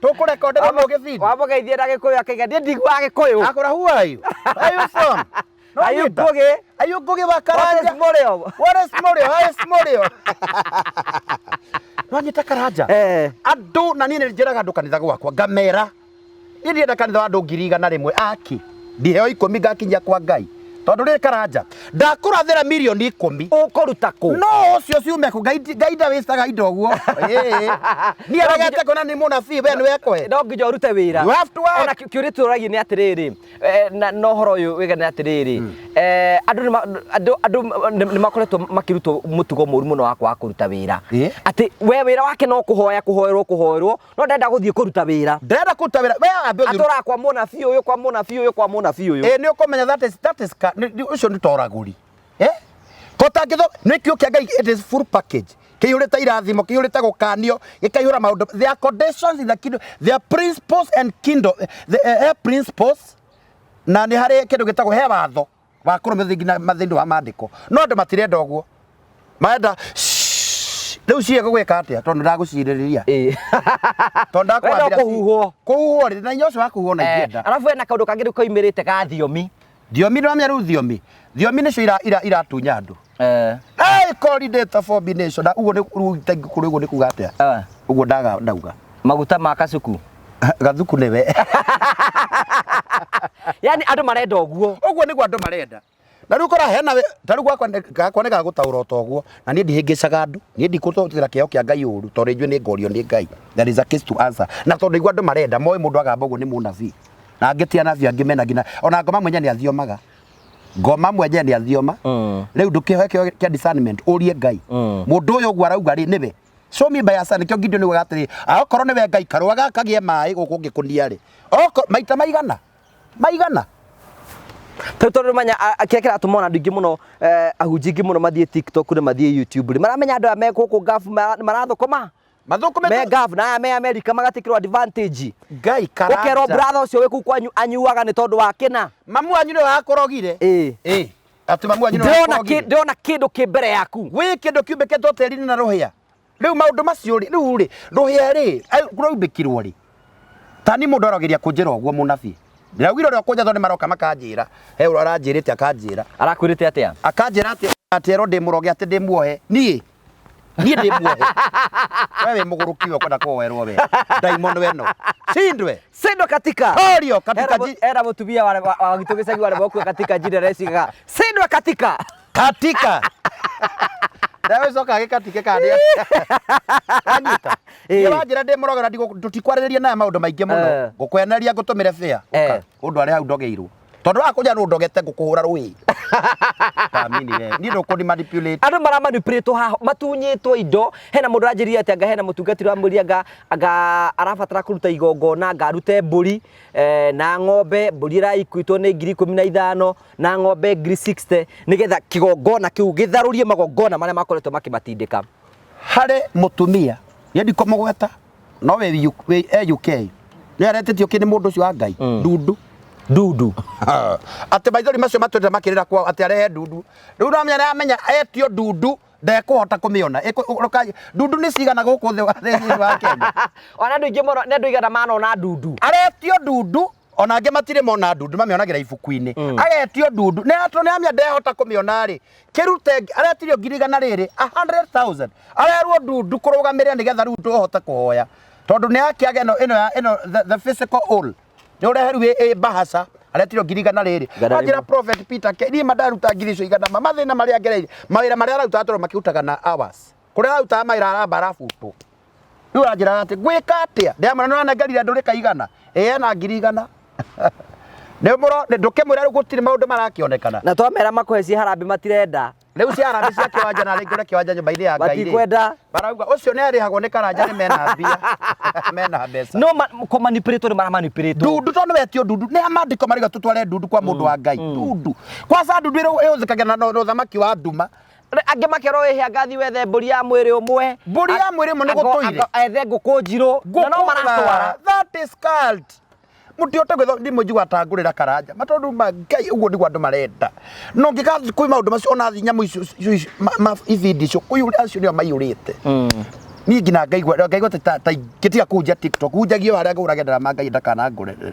Tũkũrekonderwo no gĩbindi. Wamũgeithia na Gĩkũyũ akaiga niĩ ndiguaga Gĩkũyũ. Akũra who are you? Where are you from? Are you Ngugi? Are you Ngugi wa What Karanja? is Mũrĩo? What is Mũrĩo? How is Mũrĩo? Nĩwanyita Karanja? Eh. Andũ na niĩ nĩ njĩraga andũ kanitha gwakwa ngamera niĩ ndienda kanitha wa andũ 100,000 aki ndiheo 10 ngakinyia kwa Ngai tondũ rĩrĩ Karanja ndakũrathĩra mirioni 10 Ũkũruta kũ? no ũcio ciume kũ Ngai Ngai ndawĩcaga indo ũguo Ĩĩ. niĩ aregete kuona nĩ mũnabii we nĩwe ekũhe No nginya ũrute wĩra. You have to work. Ona kĩũria tũragia nĩ atĩrĩrĩ, na na ũhoro ũyũ wĩgane atĩrĩrĩ, andũ nĩma- andũ andũ nĩ makoretwo makĩrutwo mũtugo mũru mũno wa kwaga kũruta wĩra. Ĩĩ. Atĩ we wĩra wake no kũhoya kũhoerwo kũhoerwo, no ndenda gũthiĩ kũruta wĩra. Ndĩrenda kũruta wĩra we ambe ũthiĩ Atũraga kwa mũnabii ũyũ kwa mũnabii ũyũ kwa mũnabii ũyũ. Ĩĩ nĩ ũkũmenya that is ũcio nĩ toragũri eh ko tangĩtho nĩ kiugo kĩa Ngai it is full package kĩihũrĩte irathimo kĩihũrĩte gũkanio gĩkaihũra maũndũ there are conditions in the kingdom there are principles and kingdom the principles na nĩ harĩ kĩndũ gĩtagwo he watho wa kũrũmĩrĩra nginya thĩinĩ wa maandĩko no andũ matirenda ũguo marenda "Shh." Rĩu ciĩ gũgwĩka atĩa tondũ ndagũcirĩrĩria Ĩĩ. tondũ ndakwambĩra Wenda kũhuhwo. kũhuhwo rĩ na inya ũcio wa kũhuhwo na ingĩenda Arabu hena kaũndũ kangĩ rĩu koimĩrĩte ga thiomi. Thiomi nĩ wamenya rĩu thiomi thiomi nĩcio iratunya andũ. Hey, coordinator for nation na ũguo nĩ rĩu kũrĩ ũguo nĩ kuga atĩa ũguo ndaga ndauga Maguta ma kasuku. Gathuku nĩwe. Yani andũ marenda ũguo. Ũguo nĩguo andũ marenda na rĩu kora hena ta rĩu gwakwa gakwa nĩ gagũtaũra o ta ũguo na niĩ ndihĩngĩcaga andũ niĩ ndikũtũtĩra kĩheo kĩa Ngai ũru tondũ njũĩ nĩ ngorio nĩ Ngai. There is a case to answer. Na tondũ nĩguo andũ marenda moĩ mũndũ agamba ũguo nĩ mũnabii na angĩ ti anabii angĩ mena nginya ona ngoma mwenyewe nĩ athiomaga ngoma mwenyewe nĩ athioma. Rĩu ndũkĩhoe kĩheo kĩa discernment ũrie Ngai mũndũ ũyũ ũguo arauga rĩ nĩwe show me by a sign. Nĩkĩo Gideon augaga atĩrĩ okorwo nĩwe Ngai karũa gaka kagĩe maĩ gũkũ ngĩkũnia rĩ maita maigana maigana Tondũ tondũ manya kĩrĩa kĩratũma ona andũ aingĩ mũno ahunjia aingĩ mũno mathiĩ TikTok na mathiĩ YouTube rĩ maramenya andũ aya me gũkũ Gulf marathũkũma mathũkũme me Gulf na aya me America magatĩkĩrwo advantage Ngai ũkerwo Karanja brother ũcio wĩ kũu kwanyu anyuaga nĩ tondũ wa kĩna. Mamu wanyu nĩwe wakũrogire. Ĩĩ. Ĩĩ atĩ mamu wanyu nĩwe Ndĩrona wakũrogire. ndĩrona kĩndũ kĩ mbere yaku. Gwĩ kĩndũ kĩumbĩkĩtwo tĩri-inĩ na rũhĩa rĩu maũndũ macio rĩ rĩu rĩ rũhĩa rĩ rũumbĩkirwo rĩ tani mũndũ arogeria kũnjĩra ũguo mũnabii ndĩraugire ũrĩa ũkũnjatho nĩ maroka makanjĩra he ũrĩa aranjĩrĩte akanjĩra Arakwĩrĩte atĩa? Akanjĩra atĩ atĩ erwo ndĩ mũroge atĩ ndĩ muohe niĩ niĩ ndĩ muohe we wĩ mũgũrũki we ũkwenda kũhoerwo we ndaimono ĩno cindwe Sindo katika. Orio katika Era mũtumia wa gitũ gĩcagi wa Reboku katika jina recigaga Sindo katika. Katika. Ndagũcoka gĩkatike kana anyita. Ĩĩ. Nĩ wanjĩra ndĩ mũroge na tũtikwarĩrĩria naye maũndũ maingĩ mũno. Ngũkweneria ngũtũmĩre bĩa. Ũndware hau ndogeirwo. Tondũ wakũnja nũ ndogete ngũkũhũra rũĩ. Kamini we. Niĩ ndũkũni manipulate. Andũ maramanipulate haha matunyĩtwo indo hena mũndũ aranjĩrire atĩ anga hena mũtungatĩri wamwĩrire anga anga arabatara kũruta igongona anga arute mbũri na ng'ombe mbũri ĩraikuĩtwo nĩ 15,000 na ng'ombe 60,000 nĩgetha kĩgongona kĩu gĩtharũrie magongona marĩa makoretwo makĩmatindĩka. Harĩ mũtumia niĩ ndikũmũgweta no wĩ wĩ UK nĩ aretĩtio kĩ nĩ mũndũ ũcio wa Ngai ndundu Ndundu. Atĩ maithori macio matwĩte makĩrĩra kwao atĩ arehe ndundu rĩu namenya nĩamenya etio ndundu ndekũhota kũmĩona ndundu nĩ cigana gũkũ thĩ thĩinĩ wa Kenya. Ona andũ aingĩ mũno nĩ andũ igana manona ndundu. Aretio ndundu ona angĩ matirĩ mona ndundu mamĩonagĩra ibuku-inĩ. Agetio ndundu nĩ atũ nĩ amenya ndehota kũmĩona rĩ kĩrute aretirio 100,000 rĩrĩ 100,000 arerwo ndundu kũrũgamĩrĩra nĩgetha rĩu tũhote kũhoya tondũ nĩ akĩaga ĩno ĩno ya ĩno the physical all nĩ ũrehe rĩu ĩ bahasha aretirio 100,000 rĩrĩ Igana wanjĩra rĩmwe. Prophet Peter K niĩ ma ndaruta ngiri icio igana ma mathĩna marĩa ngereire mawĩra marĩa ararutaga tondũ makĩrutaga na hours kũrĩa ararutaga mawĩra aramba arabutwo rĩu aranjĩra atĩ ngwĩka atĩa ndĩramwĩra nĩ ũranengerire ndũrĩka igana ĩ ena 100,000 nĩ mũro ndũkĩmwĩra rĩu gũtirĩ maũndũ marakĩonekana Na twamera makũhe ciĩ harambĩ matirenda. Rĩu cia harambĩ cia kĩwanja na rĩngĩ ũrĩa kĩwanja nyũmba-inĩ ya Ngai rĩ Matikwenda. Barauga ũcio nĩ arĩhagwo nĩ Karanja nĩ mena mbia mena mbeca. No kũmanipulate nĩ maramanipulate. Ndundu tondũ wetio ndundu nĩ maandĩko marauga tũtware ndundu kwa mũndũ wa Ngai ndundu kwanza ndundu ĩhũthĩkaga na ũthamaki wa nduma. Angĩ makerwo wĩhe anga thiĩ wethe mbũri ya mwĩrĩ ũmwe. Mbũri ya mwĩrĩ ũmwe nĩ gũtũire. Ethe ngũkũ njirũ na no maratwara. That is cult. Mũtihote gwĩtho ndimũ njigua ta ngũrĩra karanja. Matondũ ma Ngai ũguo nĩguo andũ marenda. No ngĩgathiĩ kwĩ maũndũ macio ona nyamũ icio icio ibindi icio kũiyũra acio nĩo maiyũrĩte. Niĩ nginya ngaigua ngaigua ta ta ingĩtiga kũhunjia TikTok hunjagia o harĩa ngũrage ndarama Ngai ndakanangũrĩre.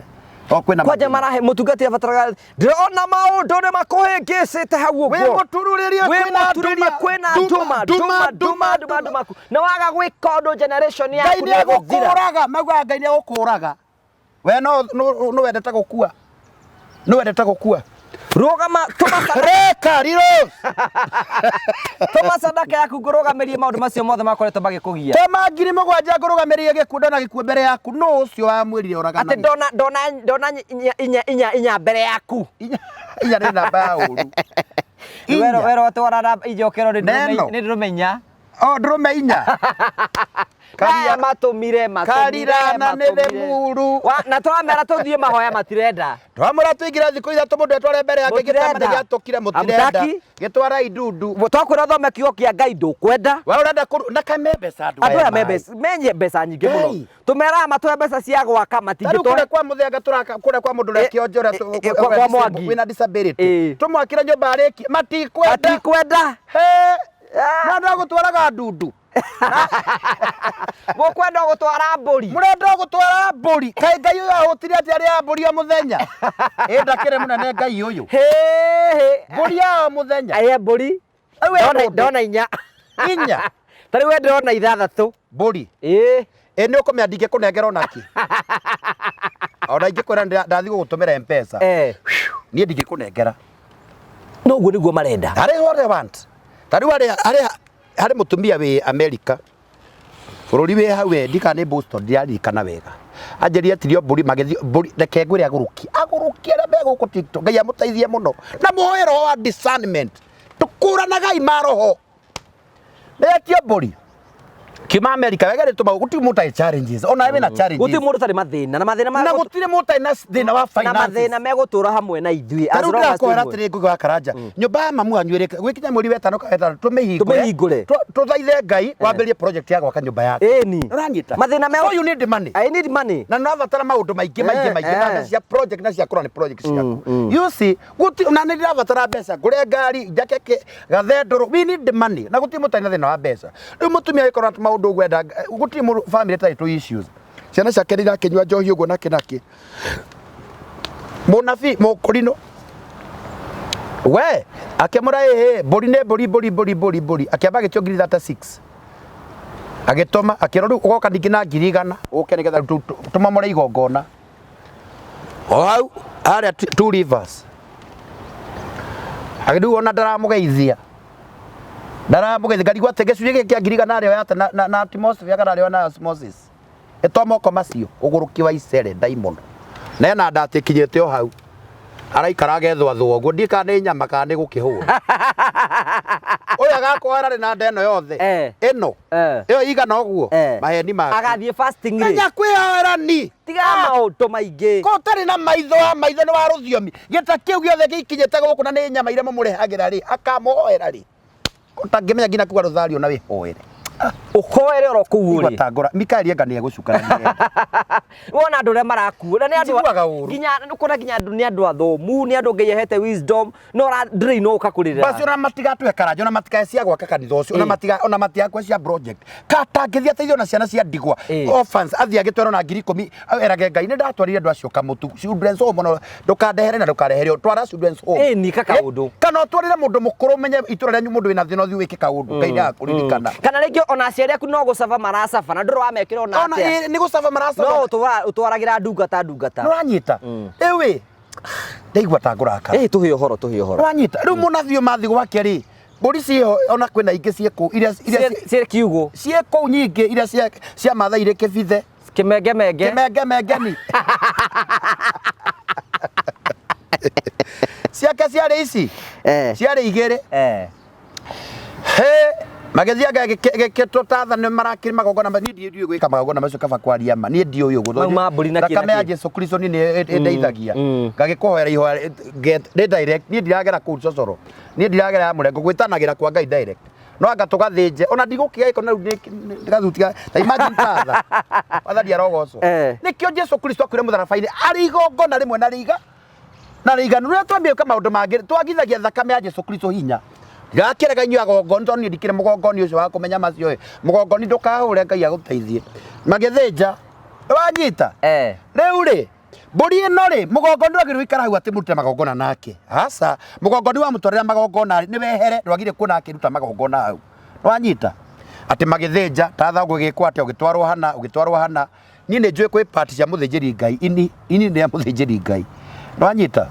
O kwĩna Kwanja mathĩna. marahe mũtungati abataraga ndĩrona maũndũ nĩ makũhĩngĩcĩte hau Wĩ ũguo. mũtururĩrie Wĩ kwĩna mũturĩrie nduma, kwĩna nduma nduma nduma nduma nduma ku- na waga gwĩka ũndũ generation Ngai yaku nĩ nĩ ĩgũthira. egũkũraga maugaga Ngai nĩ egũkũraga. We no no no wendete gũkua. No wendete gũkua. Rũgama tũma sadaka Reka riro. tũma sadaka yaku ngũrũgamĩrie maũndũ macio mothe makoretwo magĩkũgia. Tema 7,000 ngũrũgamĩrĩrie gĩkuũ ndona gĩkuũ mbere yaku. Nũ ũcio wamwĩrire ũragana? Atĩ ndona ndona ndona inya inya inya inya mbere yaku. Inya inya nĩ namba ya ũru. Wero Inya. wero twara ijokero nĩ Neno. ndĩrũme inya. O ndũrũme inya. Aya matũmire matũmire Karirana nĩ matũmire. Limuru. Na tũramera tũthiĩ mahoya matirenda. Twamũra tũingĩre thikũ ithatũ mũndũ etware mbere yake gĩtama Mũtirenda. nĩ gĩatũkire mũtirenda. Hamtaki. Gĩtwara indundu. Twakwĩra ũthome kiugo kĩa Ngai ndũkwenda. We ũrenda kũru na kame mbeca andũ Andũ aya me maĩ. mbeca menye mbeca nyingĩ mũno. Hey. Tũmeraga matũhe mbeca cia gwaka Ta rĩu matingĩtũhe. kũrĩa kwa mũthemba tũraka kũrĩa kwa mũndũ ũrĩa kĩonje ũrĩa Kwa Mwangi. wĩna disability Ĩ. tũmwakĩre nyũmba arĩkie matikwenda. Matikwenda. He. Na andũ a gũtwaraga ndundu. Mũkwenda gũtwara mbũri. Mũrenda gũtwara mbũri. Kaĩ Ngai ũyũ ahũtire atĩ arĩaga mbũri o mũthenya. Ĩ ndakĩrĩ mũnene Ngai ũyũ. Hĩ hĩ. Mbũri ya o mũthenya. Aye mbũri. Rĩu he Ndona mũndũ. ndona inya. Inya. Ta rĩu we ndĩrona ithathatũ. Mbũri. Ĩ. Ĩ nĩ ũkũmenya ndingĩkũnengera onakĩ. Ona ingĩkwĩra ndathiĩ gũgũtũmĩra M-Pesa. Niĩ ndingĩkũnengera. No ũguo nĩguo marenda. That is what I want. Ta rĩu harĩ harĩ harĩ mũtumia wĩ America bũrũri wĩ hau we ndika nĩ Boston ndiraririkana wega anjĩrire etirio mbũri magĩthiĩ mbũri reke ngwĩre agũrũki agũrũki arĩa me gũkũ TikTok Ngai amũteithie mũno na mũhoe roho wa discernment tũkũranagai maroho nĩetio mbũri kiuma America wega nĩ tũma gũtirĩ mũndũ ũtarĩ challenges ona we wĩna challenges Gũtirĩ mũndũ ũtarĩ mathĩna na mathĩna na gũtirĩ mũndũ ũtarĩ na thĩna wa na finances mathĩna megũtũra hamwe na ithuĩ. Ta as rĩu long as ndĩrakwĩra twĩ muoyo. atĩrĩ Ngugi wa Karanja nyũmba ya mamu wanyu ĩrĩ gwĩkinya mweri wa ĩtano kana ĩtano tũmĩhingũre Tũmĩhingũre. Tũthaithe Ngai wambĩrĩrie project ya gwaka nyũmba yake Ĩni. Ũranyita Mathĩna me So you need money I need money. na nĩũrabatara maũndũ maingĩ maingĩ maingĩ na mbeca cia project na cia kũrora nĩ project ciaku you see guti na nĩ ndĩrabatara mbeca ngũre ngari njake gathendũrũ we need the money na gũtirĩ mũtarĩ na thĩna wa mbeca rĩu mũtumia agĩkorwo na maũndũ ũguo enda gũtirĩ mũndũ family ĩtarĩ tũ issues ciana ciake nĩ irakĩnyua njohi ũguo nakĩ nakĩ mũnabii mũkũrinũ we akĩmũra ĩhĩ mbũri nĩ mbũri mbũri mbũri mbũri mbũri akĩamba agĩtio 36,000 agĩtũma akĩrwo rĩu ũgoka ningĩ na 100,000 ũke nĩgetha tũmomore igongona o hau harĩa Two Rivers agĩrĩu ona ndaramũgeithia ndaramũgeithia ngarigwo atĩ gĩcunjĩ gĩkĩ kĩa 100,000 arĩoya atĩ na atmosphere kana arĩoya na osmosis ĩto moko macio ũgũrũki wa icere ndaimono na ena nda atĩ ĩkinyĩte o hau araikara agethwathwa ũguo ndiĩ kana nĩ nyama kana nĩ gũkĩhũra ũyũ agakwara rĩ na nda ĩno yothe ĩno ĩyo igana ũguo maheni maku Agathiĩ fasting rĩ. Menya kwĩhoera ni Tiga maũndũ maingĩ. ko ũtarĩ na maitho wa maitho nĩ wa rũthiomi gĩta kĩu gĩothe gĩkinyĩte gũkũ na nĩ nyama iria mũmũrehagĩra rĩ akamũhoera rĩ ũtangĩmenya nginya kuga rũthario na wĩhoere Ũhoere oro kũu Igua ũrĩ. ta ngora Mikaeli anga nĩ egũcuka na nĩ Wona andũ ũrĩa marakuo na nĩ andũ Njiguaga ũru. nginya ũkona nginya andũ nĩ andũ athomu nĩ andũ Ngai ahete wisdom no ora drain no ũka kũrĩra. basi ona matigatũhe karanja ona matikae cia gwaka kanitha ũcio ona matiga ona matigakwe cia project katangĩthiĩ ateithio na ciana cia ndigwa orphans athiĩ agĩtwarwo na 10,000 erage Ngai nĩ ndatwarire andũ acio kamũtu children's home ona ndũkandehere na ndũkarehere twara children's home Ĩni ka kaũndũ. Kana ũtwarĩre mũndũ mũkũrũ ũmenye itũra rĩanyu mũndũ wĩna thĩna ũthiĩ wĩke kaũndũ Ngai nĩagakũririkana. Kana rĩngĩ ona aciari aku no gũcaba maracaba na ndũrĩ wamekĩra ona Ona atĩa. nĩ gũcaba maracaba. No ũtwaragĩra ndungata ndungata. Nĩũranyita rĩu ĩ ndaigua ta ngũrakara. Ĩ tũhe ũhoro tũhe ũhoro. Nĩwanyita rĩu mũnabii ũyũ mathiĩ gwake rĩ mbũri ciĩho ona kwĩna ingĩ ciĩ kũu iria iria Ciĩ kiugũ. Ciĩ kũu nyingĩ iria cia cia Maathai irĩ kĩbithe. Kĩmengemenge. Kĩmengemengeni. Ciake ciarĩ ici ciarĩ igĩrĩ. He magĩthiĩ anga gĩkĩtwo ta tha nĩ marakĩrĩ magongona niĩ ndiũĩ gwĩka magongona macio kaba kwaria ma niĩ ndiũĩ ũguo Mau ma mbũri na kĩ na thakame ya kĩ. Jesu Kristo niĩ nĩ ĩndeithagia ngagĩkũhoera ihoya nĩ direct niĩ ndiragera kũu cocoro niĩ ndiragera ya mũrengo gwĩtanagĩra kwa Ngai direct No anga tũgathĩnje ona ndigũkĩgĩa gĩko na rĩu gathuti ta imagine tatha wathani arogocwo. Nĩkĩo Jesu Kristo akuire mũtharaba-inĩ arĩ igongona rĩmwe na rĩiga na rĩiganu. Rĩrĩa twambia gwĩka maũndũ mangĩ twagithagia thakame ya Jesu Kristo hinya. Ndirakĩrega inyuĩ agongoni tondũ niĩ ndikĩrĩ mũgongoni ũcio wa kũmenya macio ĩ. Mũgongoni ndũkahũre Ngai agũteithie. Magĩthĩnja wanyita. Rĩu rĩ mbũri ĩno rĩ mũgongoni ndwagĩrĩirwo gũikara hau atĩ mũrute magongona nake. Aca, mũgongoni wamũtwarĩra magongona rĩ nĩ wehere, ndwagĩrĩire kuona akĩruta magongona hau. Wanyita? Atĩ magĩthĩnja ta thogwo ĩgĩkwo atĩa ũgĩtwarwo hana ũgĩtwarwo hana. Niĩ nĩ njũĩ kwĩ part cia mũthĩnjĩri Ngai, ini ini nĩ ya mũthĩnjĩri Ngai. Nĩwanyita?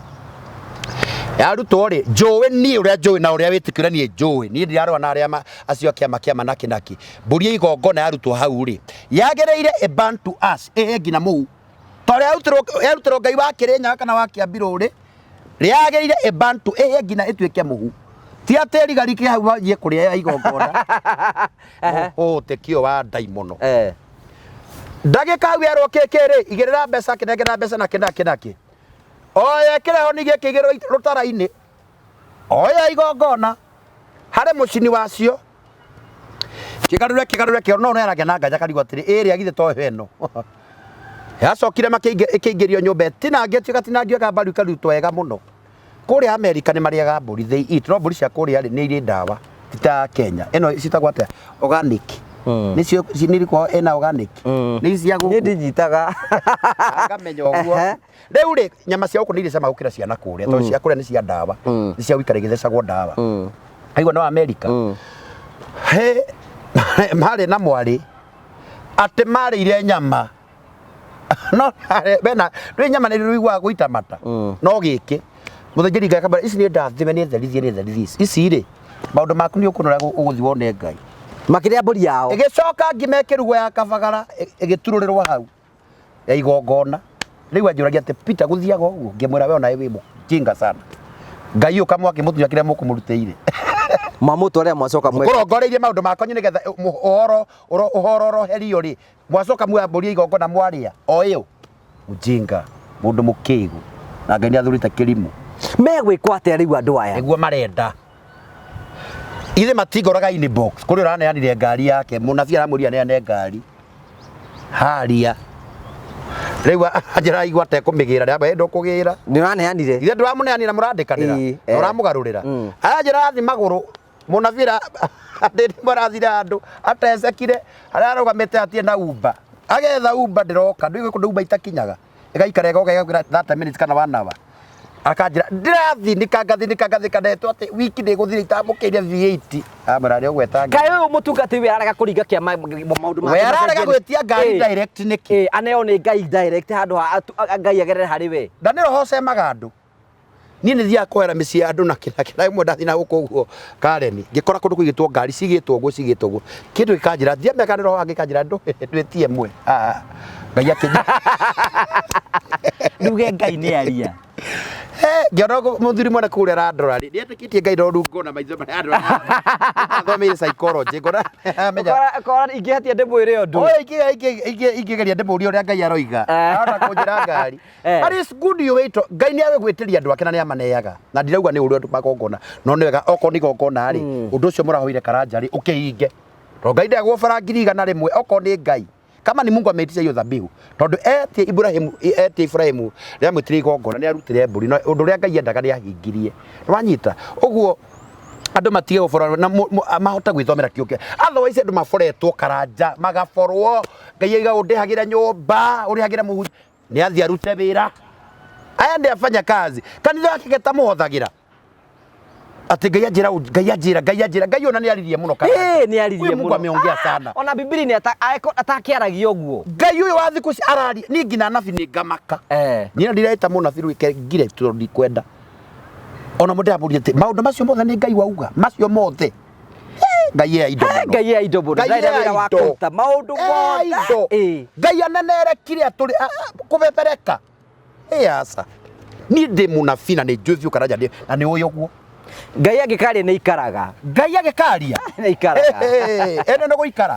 Yarutwo rĩ, njũĩ niĩ ũrĩa njũĩ na ũrĩa wĩtĩkio ũrĩa niĩ njũĩ, niĩ ndirarũa na arĩa acio a kĩama kĩama nakĩ nakĩ. Mbũri ya igongona yarutwo hau rĩ, yagĩrĩire ĩ burn to ash, ĩhĩe nginya mũhu. Ta ũrĩa yarutĩrwo Ngai wa Kĩrĩnyaga kana wa Kĩambirũ rĩ, rĩagĩrĩire ĩ burn to ĩhĩe nginya ĩtuĩke mũhu. Ti atĩ ĩrigarike hau wanjie kũrĩa ya igongona. Ũhũtĩkio wa ndaimono. Ndagĩka hau yerwo kĩkĩ rĩ, igĩrĩra mbeca kĩnengera mbeca nakĩ nakĩ nakĩ. Oya kĩreho ningĩ kĩigĩrĩrwo rũtara-inĩ. Oya igongona harĩ mũcini wacio. Kĩgarũre kĩgarũre kĩo no nĩaragia na nganja karigwo atĩrĩ ĩrĩa githĩ to ĩno. Yacokire ĩkĩingĩrio nyũmba ĩtinangĩtio ĩgatinangio ĩkambaru ĩkarutwo wega mũno. Kũrĩa Amerika nĩ marĩaga mbũri, they eat, no mbũri cia kũrĩa rĩ nĩ irĩ ndawa ti ta Kenya. Ĩno ciĩtagwo atĩa? Organic. Nĩcio nĩ irĩkũ ĩna organic? Nĩ ici cia Niĩ gũkũ. ndinyitaga. Ngamenya ũguo. Rĩu rĩ nyama cia gũkũ nĩ irĩ cama gũkĩra cia na kũrĩa tondũ cia kũrĩa nĩ cia ndawa. Nĩ cia gũikara igĩthecagwo ndawa. Aigua no Amerika. He marĩ na mwarĩ atĩ marĩire nyama no wena rä nyama nä rä guita mata no gä kä må thĩnjĩri ngai akamwĩra ici nĩ ndathime nĩ therithie nĩ therithie ici ici rĩ maũndũ maku nĩ ũkũnora ũgũthiĩ wone ngai. Makĩrĩa mbũri yao. Ĩgĩcoka ngima ĩkĩrugwo ya kabagara ĩgĩturũrĩrwo hau ya igongona. Rĩu anjũragia atĩ Peter gũthiaga ũguo, ngĩmwĩra we onawe wĩ mũjinga sana. Ngai ũka mwakĩmũtunya kĩrĩa mũkũmũrutĩire. Mwamũtwarĩra mwacoka mweka. Mũkũrongoreirie maũndũ makoniĩ nĩgetha ũhoro ũhororoherio rĩ, mwacoka muoya mbũri ya igongona mwarĩa o ĩyo. Mũjinga, mũndũ mũkĩgu, na Ngai nĩ athurĩte kĩrimũ. Megwĩkwo atĩa rĩu andũ aya? Nĩguo marenda. Ithe matingoraga inbox kũrĩ ũraneanire ngari yake, mũnabii aramwĩrire aneane ngari haria. Rĩu anjĩra aigua atekũmĩgĩra, ndamwĩra ndũkũgĩra. Nĩ ũraneanire? Ithe ndũramũneanire mũrandĩkanĩra, Ĩĩ, na ũramũgarũrĩra. Aranjĩra athiĩ magũrũ, mũnabii ndĩndĩ arathire handũ atecekire, harĩa arũgamĩte hatirĩ na Uber. Agetha Uber ndĩroka, ndũĩ kũndũ Uber itakinyaga. Ĩgaikara ĩgoka ĩgakwĩra 30 minutes kana 1 hour. Akanjĩra ndĩrathinika ngathinika ngathika ndetwo atĩ wiki ndĩgũthira itamũkĩire V8. Amwĩra nĩ ũgweta Kaĩ ũyũ mũtungati we ararega kũringa kĩama maũndũ make. We ararega gwĩtia ngari direct nĩkĩ? Ĩĩ, aneo nĩ Ngai direct handũ ha Ngai agerere harĩ we. Na nĩ roho ũcemaga andũ. Niĩ nĩ thiaga kũhoera mĩciĩ ya andũ na kĩ na kĩ. Na rĩmwe ndathiĩ na gũkũ ũguo Karen, ngĩkora kũndũ kũigĩtwo ngari cigĩtwo ũguo cigĩtwo ũguo. Kĩndũ gĩkanjĩra, ndiamenya kana nĩ roho wa Ngai kanjĩra ndwĩtie ĩmwe. Ah, Ngai akĩnjĩra. Nduge Ngai nĩ aria. Ngĩona mũthuri mwene kũrĩa arandora rĩ, nĩetĩkĩtie Ngai no rĩu ngona maitho marĩa andora. Athomeire psychology, ngona amenya. Ũkora ingĩhatia ndĩmwĩre ũndũ. Oe ingĩgeria ndĩmũrie ũrĩa Ngai aroiga. Ahota kũnjĩra ngari. But it's good you wait. Ngai nĩ agwĩtĩria andũ ake na nĩ amaneaga. Na ndirauga nĩ ũru andũ magongona. No nĩ wega okorwo nĩ igongona rĩ, ũndũ ũcio mũrahoire karanja rĩ, ũkĩhinge. Tondũ Ngai ndegũbara 100,000 okorwo nĩ Ngai. Kama ni Mungu ameitisha hiyo dhabihu. Tondũ etie Ibrahimu, etie Ibrahimu rĩrĩa amwĩtire igongona nĩ arutire mbũri. No ũndũ ũrĩa Ngai endaga nĩ ahingirie. Nĩwanyita? Ũguo andũ matige gũbora na mahote gwĩthomera kĩo kĩa. Otherwise andũ maboretwo karanja, magaborwo. Ngai aiga ũndĩhagĩre nyũmba, ũrĩhagĩre mũhunjia. Nĩ athiĩ arute wĩra. Aende afanye kazi. Kanitha wake getamũhothagira. Atĩ Ngai anjĩra ũũ, Ngai anjĩra, Ngai anjĩra, Ngai ona nĩ aririe mũno Karanja. Ĩĩ, nĩ aririe Huyu Mungu mũno. ameongea sana. Ona Biblia nĩ atakĩaragia ũguo. Ngai ũyũ wa thikũ ici araria, niĩ nginya anabii nĩ ngamaka. Niĩ ndireta mũnabii rĩu ke ngire tondũ ndikwenda. Ona mũndũ ndĩramũria atĩ maũndũ macio mothe nĩ Ngai wauga, macio mothe. Ngai e indo mũno. Ngai e indo mũno. Ngai Ndarĩ na e wĩra wa indo. kũruta maũndũ E mothe. indo. Ngai anenerekire atũrĩ kũbebereka. Ĩ aca. Niĩ ndĩ mũnabii na nĩ njũĩ biũ Karanja na nĩ ũĩ ũguo. Ngai angĩkaria nĩ ikaraga. Ngai agĩkaria. Nĩ ikaraga. Ĩno nĩ gũikara.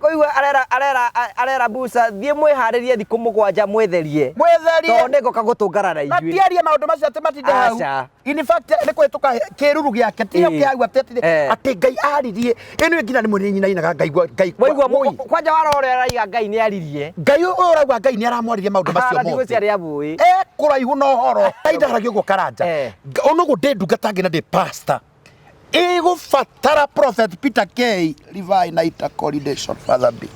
Kũigua arera arera arera Musa thiĩ mwĩharĩrie thikũ 7 mwĩtherie. Mwĩtherie. Tondũ nĩngũka gũtũngana na Na ithuĩ. tiarie maũndũ macio atĩ matinde hau. Aca. In fact nĩ kũhĩtũka kĩruru gĩake tiyo Ĩĩ. kĩa hau atĩ atĩ Eh. atĩ Ngai aririe. Ĩno ĩngĩ na nĩ mwene nyinainaga Ngai Ngai. Waigua woi. kwanja warora ũrĩa araiga Ngai nĩ aririe. Ngai ũyũ ũrauga Ngai nĩ aramwaririe maũndũ macio Ara mothe. ndigwĩciria nĩamũĩ. E kũraihu na ũhoro. Ngai ndaragia ũguo Karanja. Eh. Onoguo ndĩ ndungata ngĩ na ndĩ pastor. Ĩgũbatara Prophet Peter K. Levi na ita coordination Father B.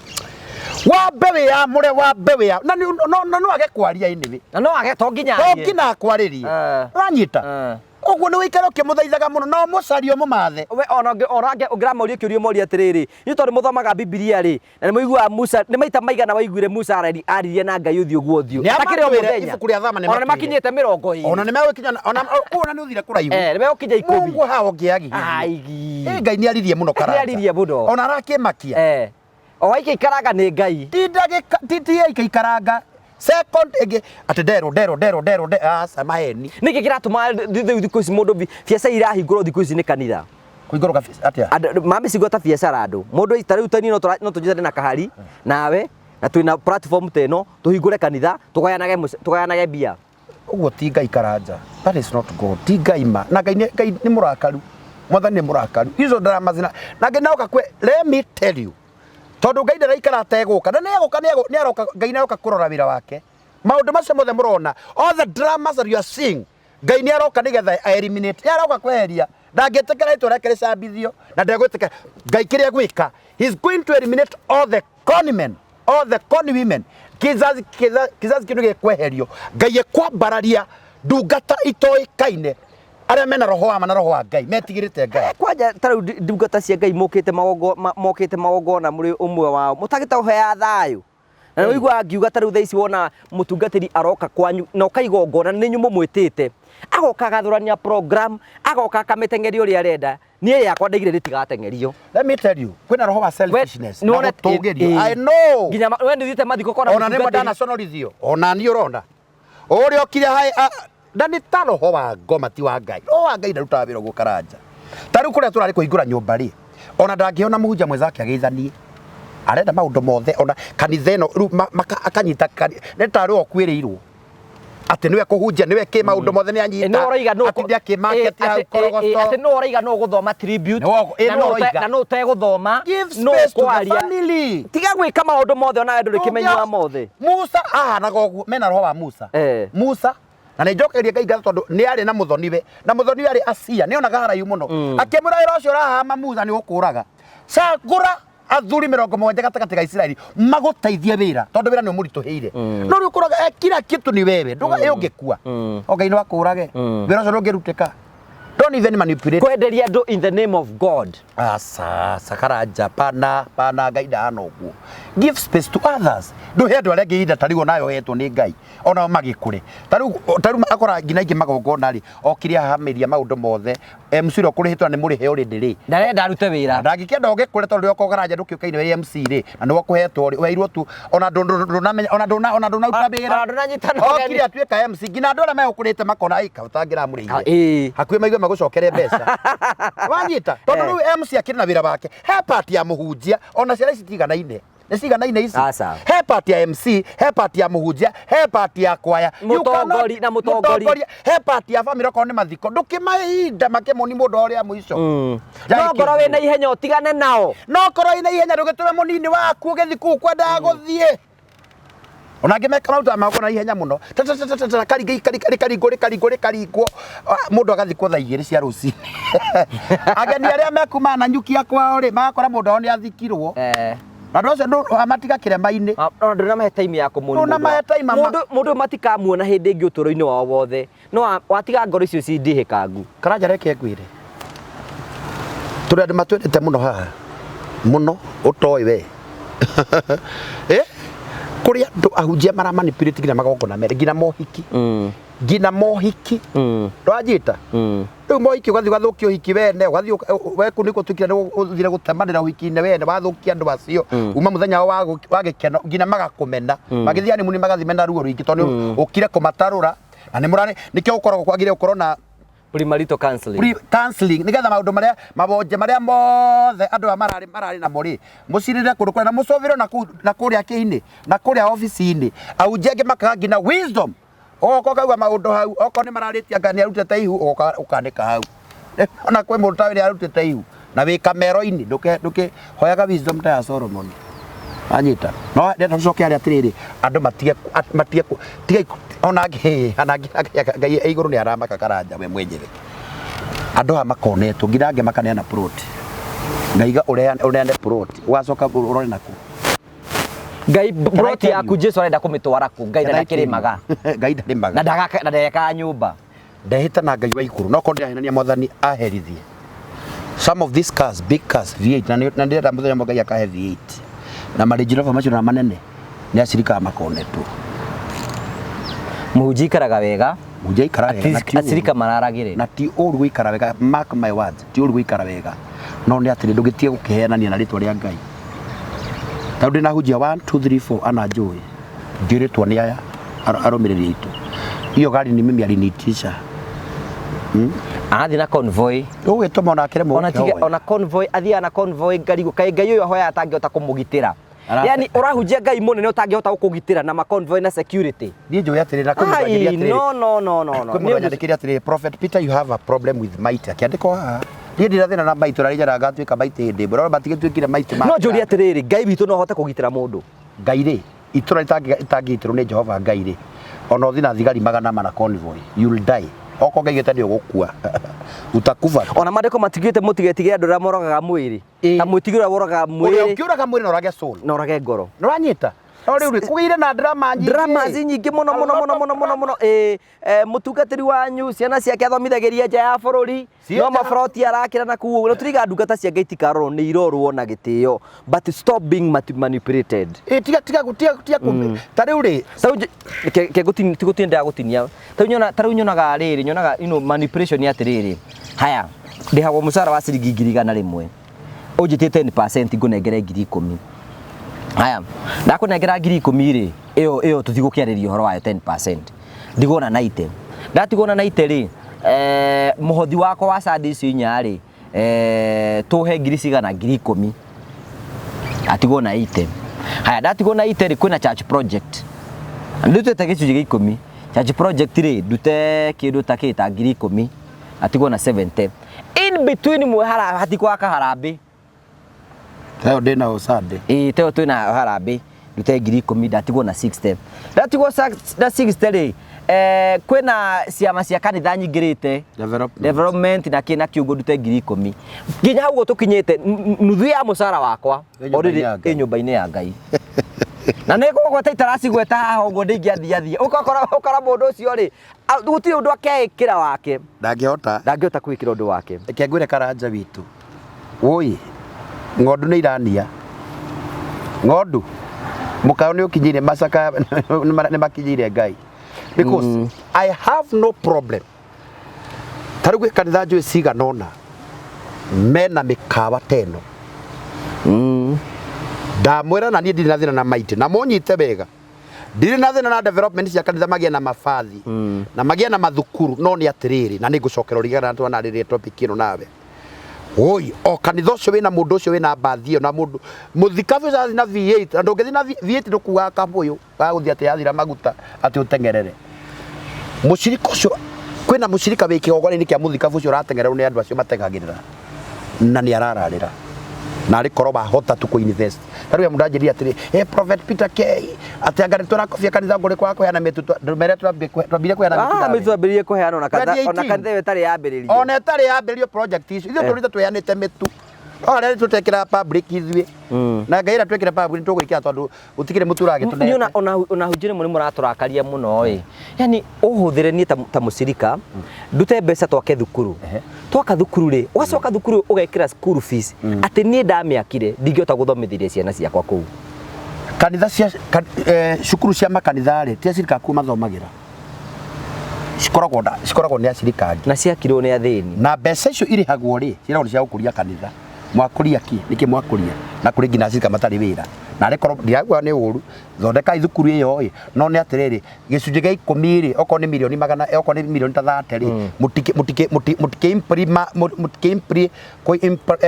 Wambe wĩyamũre wambe wĩya na nĩ- no no age kwaria anyway. Na no age to nginya To arie. nginya akwarĩrie. Eh. Ũranyita? Eh. Ũguo nĩ wĩikare ũkĩmũthaithaga mũno na ũmũcarie ũmũmathe. We ona ũngĩ ona ũngĩ ũngĩramũria kĩũria moria atĩrĩrĩ, inyuĩ tondũ mũthomaga Bibilia rĩ, na nĩ mũiguaga Musa, nĩ maita maigana waiguire Musa aririe na Ngai ũthiũ gwa ũthiũ. Nĩ Atakĩrĩ o amatwĩre, mũthenya. ibuku rĩa Thama nĩ Ona nĩ matwĩre. makinyĩte 20. Ona nĩ megũkinya ona kũu ona nĩ ũthire kũraihu. Eh, nĩ megũkinya 10. Mungu haha ũngĩagirie. Aigi. Ĩ Ngai nĩ aririe mũno Karanja. Nĩ aririe mũno. Ona arakĩmakia. Eh. O aikĩikaraga nĩ Ngai. Ti ndagĩka ti ti aikĩikaranga. Second ĩngĩ atĩ nderwo nderwo nderwo nderwo nderwo aca maheni. Nĩkĩ kĩratũma rĩu thikũ ici mũndũ biacara irahingũrwo thikũ ici nĩ kanitha? Kũhingũrwo kabisa atĩa? Andũ mamĩcigua ta biacara andũ. Mũndũ ta rĩu ta niĩ no tũnyitanĩre na Kahari nawe na twĩna platform ta ĩno tũhingũre kanitha tũgayanage tũgayanage mbia. Ũguo ti Ngai Karanja. That is not God. Ti Ngai ma. Na Ngai nĩ Ngai nĩ mũrakaru. Mwathani nĩ mũrakaru. Icio ndarama zina. Na Ngai naoka kwe let me tell you. Tondũ Ngai ndaraikara ategũka. Na nĩegũka nĩaroka Ngai nĩaroka kũrora wĩra wake. Maũndũ macio mothe mũrona. All the dramas that you are seeing. Ngai nĩaroka nĩgetha a eliminate. Nĩaroka kweheria. Ndangĩtĩkĩra itũra rĩake rĩcambithio. Na ndegwĩtĩkĩra. Ngai kĩrĩa egwĩka. He is going to eliminate all the con men. All the con women. Kizazi kizazi kĩndũ gĩkweherio. Ngai ekwambararia ndungata itoĩkaine arĩa mena roho wa ma na roho wa Ngai metigĩrĩte Ngai. Kwanja ta rĩu ndungata cia Ngai mokĩte mokĩte magongona mũrĩ ũmwe wao mũtagĩte ũhea thayũ. Na nĩ ũiguaga ngiuga ta rĩu thaa ici wona mũtungatĩri aroka kwanyu na ũka igongona nĩ inyuĩ mũmwĩtĩte agoka agathũrania program agoka akamĩteng'eria ũrĩa arenda niĩ yakwa ndaigire rĩtigateng'erio. Let me tell you, kwĩna roho wa selfishness na nĩwona- gũtũgĩrio. I know. Nginya we nĩ ũthiĩte mathiko kona Ona rĩmwe ndanaconorithio. Ona niĩ ũrona. Ũrĩa okire hai na nĩ ta roho wa ngoma ti wa Ngai. Roho wa Ngai ndarutaga wĩra ũguo Karanja. Ta rĩu kũrĩa tũrarĩ kũhingũra nyũmba rĩ, ona ndangĩona mũhunjia mwenzake ageithanie. Arenda maũndũ mothe ona kanitha ĩno rĩu akanyita nĩ tarĩ we ũkuĩrĩirwo. Atĩ nĩwe kũhunjia nĩwe kĩ maũndũ mothe nĩ anyita. Nĩ ũraiga nũ Atinde akĩmarket hau korogoco. Atĩ nũ ũraiga nũ ũgũthoma tribute Nĩ ũraiga. na nũ ũtegũthoma Give nũ space to the ũkwaria. family. Tiga gwĩka maũndũ mothe onawe ndũrĩ kĩmenyo wa mothe. Musa ahanaga ũguo mena roho wa Musa. Musa na nĩ njokerie Ngai ngatho tondũ nĩ arĩ na mũthoniwe na mũthoniwe arĩ Asia nĩ onaga haraihu mũno akĩmwĩra wĩra ũcio ũrahama Musa nĩ ũkũraga cagũra athuri 70 gatagatĩ ga Isiraeli magũteithie wĩra tondũ wĩra nĩ ũmũritũhĩire no rĩu ũkoraga kila kitu ni wewe ndũga ũngĩkua o Ngai no akũrage wĩra ũcio ndũngĩrutĩka. Don't even manipulate. Kwenderia andũ in the name of God. Asa, asa Karanja, pana, pana Ngai ndahana ũguo. Give space to others. Ndũhe andũ arĩa angĩ ihinda ta rĩu onawe ũhetwo nĩ Ngai. Onao magĩkũre. Ta rĩu akora nginya aingĩ magongona rĩ, okire ahamĩria maũndũ mothe. MC ũrĩa ũkũrĩhĩtwo na nĩ mũrĩhe already rĩ. Ndarenda arute wĩra. Ndangĩkĩenda ũgĩkũre tondũ rĩrĩa ũkogaranja ndũkĩũkaine wĩ MC rĩ, na nĩwe ũkũhetwo rĩ, ũheirwo tu ona ndũnamenya ona ndũna ona ndũnaruta wĩra. Ona ndũnanyitana ũgeni. Okire atuĩka MC nginya andũ arĩa megũkũrĩte makona ai ũtangĩramũrĩire. Ĩĩ. Hakuhĩ maigue magũcokere mbeca. Wanyita tondũ rĩu MC akĩrĩ na wĩra wake. He part ya mũhunjia ona ciana ici tiganaine. Nĩ ciganaine ici. Aca. He part ya MC, he part ya mũhunjia, he part ya kwaya. You cannot- Mũtongori na mũtongoria. He part ya family okorwo nĩ mathiko. Ndũkĩmahe ihinda makĩmoni mũndũ ũrĩa mũico. No ngorwo wĩna ihenya ũtigane nao. No korwo wĩna ihenya ndũgĩtũme mũnini waku ũgĩthiĩ kũu kwendaga gũthiĩ. Ona angĩ meka maruta magongona ihenya mũno. Ta ta ta ta ta karinga rĩkaringwo rĩkaringwo rĩkaringwo mũndũ agathikwo thaa 2 cia rũcinĩ. Ageni arĩa mekuma na nyukia kwao rĩ magakora mũndũ wao nĩ athikirwo. Na andũ acio amatiga kĩrema-inĩ. Ona ndũnamahe time ya kũmũni. Ndũnamahe time ama- Mũndũ matikamuona hĩndĩ ĩngĩ ũtũũro-inĩ wao wothe. No watiga ngoro icio cindihĩkangu. Karanja reke ngwĩre. Tũrĩ andũ matwendete mũno haha. Mũno ũtoĩ we. Kũrĩ andũ ahunjia maramanipulate nginya magongona mere nginya mohiki. Nginya mohiki. Ndwanjita? Rĩu mohiki ũgathiĩ ũgathũkia ũhiki wene, ũgathiĩ we kũu nĩkuo twĩkire nĩ ũthire gũtemanĩra ũhiki-inĩ wene, wathũkia andũ acio. Uma mũthenya wao wa gĩkeno nginya magakũmena. Magĩthiĩ honeymoon magathiĩ mena ruo rũingĩ tondũ ũkire kũmatarũra. Na nĩ mũrarĩ nĩkĩo gũkoragwo kwagĩrĩire gũkorwo na Premarital counseling. Pre counseling nigetha maundu maria mabonje maria mothe andu aya marari marari namo ri mucirire kundu kuria na mucuvire na kuu na kuria kiini na kuria ofici-ini ahunjia angĩ makaga nginya wisdom ũgoka ũkauga maũndũ hau okorwo nĩ mararĩtie anga nĩ arutĩte ihu ũgoka ũkanĩka hau ona kwĩ mũndũ tawe nĩ arutĩte ihu na wĩ kamero-inĩ ndũke ndũke hoyaga wisdom ta ya Solomon anyita no ndenda tucoke harĩa atĩrĩrĩ andũ matige matige tigai ona angĩ ona angĩ Ngai e igũrũ nĩ aramaka karanja we mwenyewe andũ aya makonetwo nginya angĩ makaneana plot ngaiga ũneane plot ũgacoka ũrore naku Ngai Can I plot tell yaku you? Jesu arenda kũmĩtwara kũ Ngai Can I tell you? ndakĩrĩmaga Ngai ndarĩmaga na ndagaka na ndekaga nyũmba ndehĩta na Ngai wa igũrũ no korwo ndĩrahenania mwathani aherithie some of these cars big cars V8 na na ndĩrenda mũthenya ũmwe Ngai akahe V8 na ma Range Rover macio na manene nĩ acirika makonetwo mũhunjia ikaraga wega mũhunjia aikara wega na ti ũũru. acirika mararagĩrĩra na ti ũru gũikara wega mark my words ti ũru gũikara wega no nĩ atĩrĩ ndũgĩtige gũkĩheanania na rĩtwa rĩa Ngai tondũ ndĩna hunjia 1 2 3 4 ana njũĩ njũrĩtwo nĩ aya arũmĩrĩri aitũ hiyo gari ni mimi aliniitisha arathiĩ na convoy ũgĩtũma ona akĩremwo ona tige gũkĩhoya. ona convoy athiaga na convoy ngarigwo kaĩ Ngai ũyũ ahoya atangĩhota kũmũgitĩra yani ũrahunjia Ngai mũnene ũtangĩhota gũkũgitĩra na ma convoy na security niĩ njũĩ atĩrĩ na kwĩ mũndũ Ai, wanjĩrire atĩrĩrĩ no no no no no kwĩ mũndũ wanyandĩkĩire atĩrĩrĩ prophet Peter you have a problem with might akĩandĩkwo haha niĩ ndira thĩna na might ũrarĩ njaraga ngatuĩka might hĩndĩ ĩmwe no matigĩtuĩkire might no njũrie atĩrĩrĩ Ngai witũ no ahote kũgitĩra mũndũ Ngai rĩ itũra rĩtangĩgitĩrwo nĩ Jehova Ngai rĩ ona ũthiĩ na thigari 400 convoy you'll die okorwo Ngai augĩte nĩ ũgũkua utakufa ona maandĩko matigĩte mũtigetigĩre andũ arĩa moragaga mwĩrĩ Ĩ. ta mwĩtigĩre ũrĩa woraga ũrĩa mwĩrĩ ũngĩũraga mwĩrĩ na ũrage soul na ũrage ngoro nĩ ũranyita no rĩu rĩ kũgĩire na drama nyingĩ dramas nyingĩ mũno A mũno lot mũno of mũno mũno mũno ĩ mũtungatĩri wanyu ciana ciake athomithagĩria nja ya bũrũri Ciĩ no nja. maburoti arakĩra na kũu ũguo tũriga ndungata cia Ngai itikarorwo nĩ irorwo na gĩtĩo but stop being manipulated Ĩ, tiga tiga tiga tiga ta rĩu rĩ Tarĩu ke gũtini ti gũtinia ndĩragũtinia tarĩu nyona tarĩu nyonaga rĩrĩ nyonaga you know, manipulation nĩ atĩrĩrĩ haya ndĩhagwo mũcara wa ciringi 100,000 ũnjĩtie 10% ngũnengere 10,000 haya ndakũnengera 10,000 rĩ ĩyo ĩyo tũtigũkĩarĩria ũhoro wayo 10% ndigwo na 90 ndatigwo na 90 rĩ mũhothi wakwa wa sandi icio inya rĩ tũhe ngiri cigana 10,000 atigwo na 80 haya ndatigwo na 80 rĩ kwĩna church project ndutĩte gĩcunjĩ gĩa ikũmi church project rĩ ndute kĩndũ ta kĩ ta 10,000 atigwo na 70 in between mwe hara hatikwaka harambĩ tayo ndĩna ũcande ĩĩ teo twĩna harambĩ ndute 10,000 ndatigwo na 60 ndatigwo na 60 rĩ kwĩna ciama cia kanitha nyingĩrĩte Development. development na kĩ na kĩũguo ndute 10,000 nginya hau ũguo tũkinyĩte nuthu ya mũcara wakwa Ĩ nyũmba-inĩ already ya Ngai. ĩ nyũmba-inĩ ya Ngai na nĩ ngũgweta itaracigweta haha ũguo ndingĩathiathia ũgakora ũkora mũndũ ũcio rĩ gũtirĩ ũndũ akeĩkĩra wake ndangĩhota ndangĩhota kwĩkĩra ũndũ wake reke ngwĩre karanja witũ woi ng'ondu nĩ irania ng'ondu mũkayo nĩ ũkinyĩire macaka nĩ makinyĩire Ngai because I have no problem ta rĩu gwĩ kanitha njũĩ cigana ũna mena mĩkawa ta ĩno ndamwĩra na niĩ ndirĩ na thĩna na maitĩ na mũnyite wega ndirĩ na thĩna na development cia kanitha magĩe na mabathi na magĩe na mathukuru no nĩ atĩrĩrĩ na nĩ ngũcokera ũrigana twanarĩrĩria topic ĩno nawe woi o kanitha ũcio wĩna mũndũ ũcio wĩna mbathi ĩyo na mũndũ mũthikabu ũcio arathiĩ na V8 na ndũngĩthiĩ na V8 ndũkuaga kabũyũ ga gũthiĩ atĩ yathira maguta atĩ ũteng'erere mũcirika ũcio kwĩna mũcirika wĩ kĩgongona-inĩ kĩa mũthikabu ũcio ũrateng'ererwo nĩ andũ acio mateng'agĩrĩra na nĩ arararĩra na arĩ korwo wahota tu kũ-invest ta rĩu mũndũ anjĩrire atĩrĩ hey, Prophet Peter K atĩ anga nĩ tũrakobia kanitha ngũrĩ kwa kũheana mĩtu ndũmere twambire kũheana mĩtu Ah, mĩtu twambĩrĩrie kũheana ona kanitha ona 2018. kanitha ĩyo ĩtarĩ yambĩrĩrio ona ĩtarĩ yambĩrĩrio project icio ithuĩ tũrĩte twĩanĩte mĩtu no harĩa tũtekĩra public ithuĩ na ngai ĩrĩa twĩkĩre public tũgwĩkĩra tondũ gũtikĩrĩ mũtu Niĩ ona ũragĩtũnete ona ona hunjire mũno nĩ mũratũrakaria mũno ĩ yani ũhũthĩre niĩ ta mũcirika ndute mbeca twake thukuru twaka thukuru rĩ ũgacoka thukuru ũgekĩra school fees atĩ niĩ ndamĩakire ndingĩhota gũthomithĩria ciana ciakwa kũu kanitha cia cukuru cia makanitha rĩ ti acirika akuo mathomagĩra cikoragwo cikoragwo nĩ acirika angĩ na ciakirwo nĩ athĩni na mbeca icio irĩhagwo rĩ ciĩragwo nĩ cia gũkũria kanitha mwakũria kĩ nĩkĩ mwakũria na kũrĩ nginya acirika matarĩ wĩra Na arĩ korwo ndirauga nĩ ũru, thondekai thukuru ĩyo ĩ, no nĩ atĩrĩrĩ, gĩcunjĩ gĩa ikũmi rĩ, okorwo nĩ mirioni magana, okorwo nĩ mirioni ta 30 rĩ, mũtikĩ mũtikĩ mũtikĩ mũtikĩ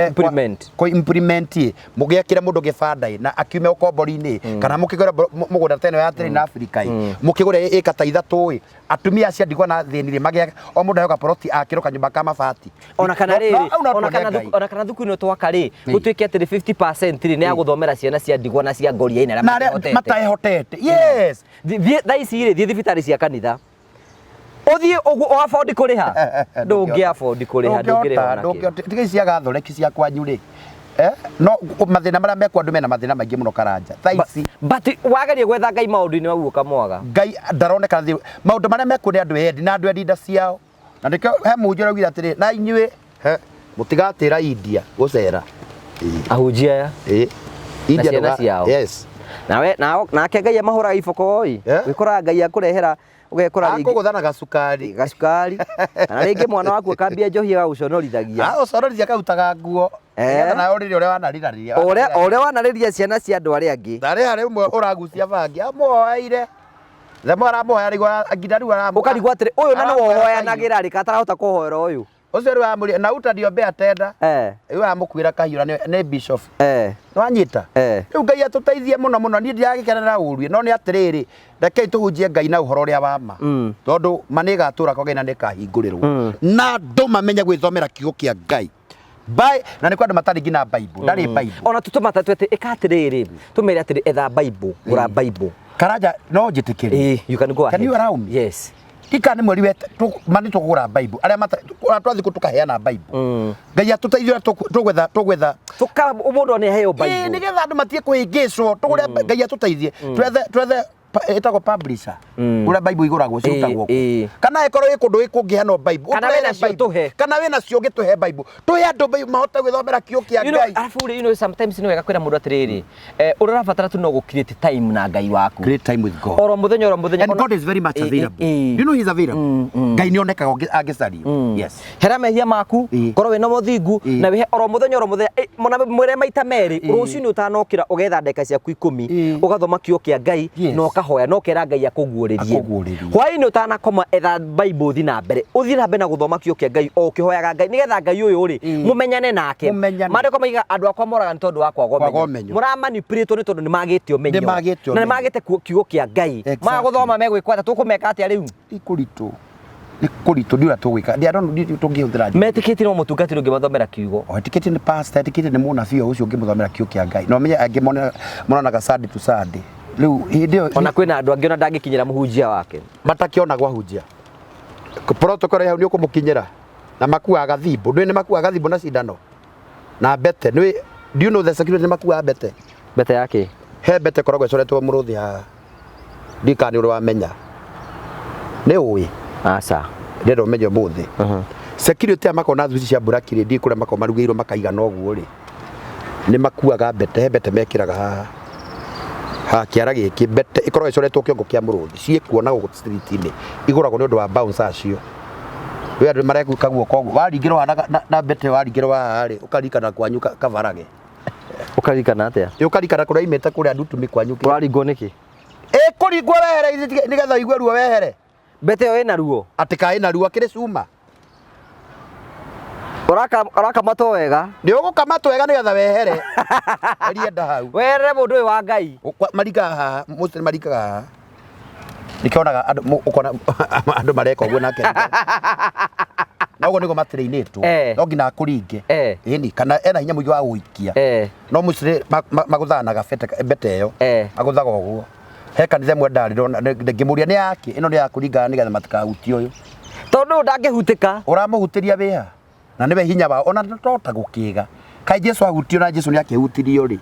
Implement. kũ implement ĩ, mũgĩakĩre mũndũ gĩbanda ĩ, na akiume ũkombori-inĩ, kana mũkĩgũre mũgũnda ta ĩno ya tĩri na Afrika ĩ, mũkĩgũre ĩka ta ithatũ ĩ, atumia acio a ndigwa na athĩni rĩ, magĩa o mũndũ aheo gaporoti akĩrwo kanyũmba ka mabati. Ona kana No- rĩrĩ, no, hau no ona tuone kana Ngai. ona kana thukuru ĩno twaka rĩ, gũtuĩke atĩrĩ 50% rĩ nĩ ya gũthomera ciana cia ndigwa na cia ngoriai na arĩa Na arĩa matehotete. matehotete. Yes. Thiĩ thaa ici rĩ, thiĩ thibitarĩ cia kanitha, ũthiĩ ũguo ũ afford kũrĩha, ndũngĩ afford kũrĩha, ndũngĩrĩha ona kĩ. Tiga ici cia gathoreki cia kwanyu rĩ, no mathĩna marĩa mekuo, andũ mena mathĩna maingĩ mũno, Karanja, thaa ici. But wageria gwetha Ngai maũndũ-inĩ mau ũkamwaga. Ngai ndaroneka maũndũ marĩa mekuo nĩ andũ endi na andũ endi nda ciao, na nĩkĩo he mũhunjia ũraugire atĩrĩ, na inyuĩ he mũtigatĩra India gũcera. Ahunjia aya Ĩ. na India ciana ciao. Yes. Nawe nake Ngai amahũraga iboko ĩ, wĩkoraga Ngai akũrehera, ũgekora rĩngĩ Akũgũtha na gacukari. Gacukari, kana rĩngĩ mwana waku akambia njohi agagũconorithagia. Agũconorithia, akarutaga nguo nĩgetha nawe ũrĩre ũrĩa wanariraria. O ũrĩa wanarĩria ciana cia andũ arĩa angĩ. Tarĩ harĩ ũmwe ũragucia bangi amũhoeire, themo aramuhoya rĩu nginya rĩu aramu Ũkarigwo atĩrĩ, ũyũ na nĩwe aramuhoya. ũhoyanagĩra rĩ, katarahota kũhoera ũyũ. Ũcio rĩu amũria na utaniombea tena. Rĩu amũkuĩra kahiũ na nĩ bishop. Nĩwanyita? Rĩu Ngai atũteithie mũno mũno, niĩ ndiragĩkenera ũru, no nĩ atĩrĩrĩ, rekei tũhunjie Ngai na ũhoro ũrĩa wa ma, tondũ ma nĩ ĩgatũra kwa Ngai na nĩ ĩkahingũrĩrwo na andũ mamenye gwĩthomera kiugo kĩa Ngai. Bye. Na nĩ kwa andũ matarĩ nginya Bible, ndarĩ Bible. Ona tũtũmata twete ĩka atĩrĩrĩ, tũmere atĩrĩ, etha Bible, gũra Bible. Karanja, no njĩtĩkĩrie? Ĩĩ, you can go Can ahead. you allow me? Yes. Tika nĩ mweri ma nĩ tũkũgũra Bible arĩa twathiĩ kũ tũkaheana Bible. Ngai atũteithie ũrĩa tũgwetha. Tũka mũndũ nĩ aheo Ĩĩ, Bible. nĩgetha andũ matige kũhĩngĩcwo, tũgũre. Ngai atũteithie twethe ĩtagwo publisher, ũrĩa Bible igũragwo, cirutagwo kũ. Kana ĩkorwo ĩ kũndũ ĩ kũngĩheanwo Bible, Kana ũtũrehere wĩna cio Bible. tũhe. Kana wĩna cio ũgĩtũhe Bible, tũhe andũ Bible mahote gwĩthomera kiugo kĩa You know, Ngai. Arabu rĩ, sometimes nĩ wega kwĩra mũndũ atĩrĩrĩ, ũrĩa ũrabatara tu no gũ create time na Ngai waku. Create time with God. Oro mũthenya, oro mũthenya. And God is very much available. Do you know he's available? Ngai nĩ onekaga angĩcario. Yes. Hera mehia maku, korwo wĩna mũthingu na wĩhe oro mũthenya, oro mũthenya, mona mwĩre maita merĩ rũcinĩ ũtanokĩra, ũgetha ndagĩka ciaku 10, ũgathoma kiugo kĩa Ngai na ũkahoya na ũkera Ngai akũguũrĩrie. Akũguũrĩrie. Hwaĩ-inĩ ũtanakoma, etha Bible, ũthiĩ na mbere, ũthiĩ na mbere na gũthoma kiugo kĩa Ngai o ũkĩhoyaga Ngai, nĩgetha Ngai ũyũ rĩ, mũmenyane nake. Mũmenyane. Maandĩko maigaga andũ akwa moraga nĩ tondũ wa kwaga Kwaga ũmenyo. ũmenyo. Mũramanipulate nĩ tondũ nĩ magĩte ũmenyo. Nĩmagĩte Na nĩ ũmenyo. magĩte kiugo kĩa Ngai. Magũthoma megwĩkwo atĩa? Tũkũmeka atĩa rĩu? Nĩ kũritũ, nĩ kũritũ, ndiũra tũgwĩka. I don't know tũngĩhũthĩra njĩra. Metĩkĩtie no mũtungatĩri ũngĩmathomera kiugo. O etĩkĩtie nĩ pastor, etĩkĩtie nĩ mũnabii o ũcio ũngĩmũthomera kiugo kĩa Ngai. Na ũmenye angĩ monanaga Sunday to Sunday. Rĩu hĩndĩ ĩyo Ona kwĩna andũ angĩ ona ndangĩkinyĩra mũhunjia wake. Matakĩonagwo ahunjia. Protocol hau nĩ ũkũmũkinyĩra na makuaga gathimbo, ndũĩ nĩ makuaga gathimbo na cindano na mbete. Nĩ do you know the security nĩ makuaga mbete? Mbete yake? He mbete ĩkoragwo ĩcoretwo mũrũthi haha, ndikana nĩ ũrĩ wamenya, nĩ ũĩ? Aca. Ndĩrenda ũmenye ũmũthĩ security aya makoragwo na thuci cia mburaki rĩ, ndiĩ kũrĩa makoragwo marugĩirwo makaigana ũguo rĩ, nĩ makuaga mbete. He mbete mekĩraga haha haha kĩara gĩkĩ, mbete ĩkoragwo ĩcoretwo kĩongo kĩa mũrũthi, ciĩkuona gũkũ street-inĩ, igũragwo nĩ ũndũ wa bouncer acio. Wĩ andũ marekuka guoko ũguo, waringĩrwo haha na mbete, waringĩrwo haha rĩ, ũkaririkana kwanyu kabarage. Ũkaririkana atĩa? Ĩ, ũkarikana kũrĩa imĩte, kũrĩa ndutumi kwanyu. Ũraringwo nĩkĩ? Ĩkũringwo wehere nĩgetha ũigue ruo wehere. Mbete ĩyo ĩna ruo? Atĩ kaĩ na ruo akĩrĩ cuma. Ũrakamatwo wega. Nĩ ũgũkamatwo wega nĩgetha wehere arienda hau. Wehere mũndũ ũyũ wa Ngai. Maringaga haha, mostly maringaga haha, nĩkĩonaga andũ ũkona andũ mareka ũguo nake, na ũguo nĩguo matĩrĩinĩtwo. No nginya akũringe. Ĩni, kana ena hinya mũingĩ wa gũikia. No mostly magũthaga na gabete, mbete ĩyo. Agũthaga ũguo. He kanitha ĩmwe ndarĩ ndona ngĩmũria nĩ yake, ĩno nĩ ya kũringaga nĩgetha matikahutie ũyũ. Tondũ ũyũ ndangĩhutĩka. Ũramũhutĩria wĩha na nĩwe hinya wao, ona tota gũkĩga kaĩ Jesu ahutio, na Jesu nĩ akĩhutirio rĩ,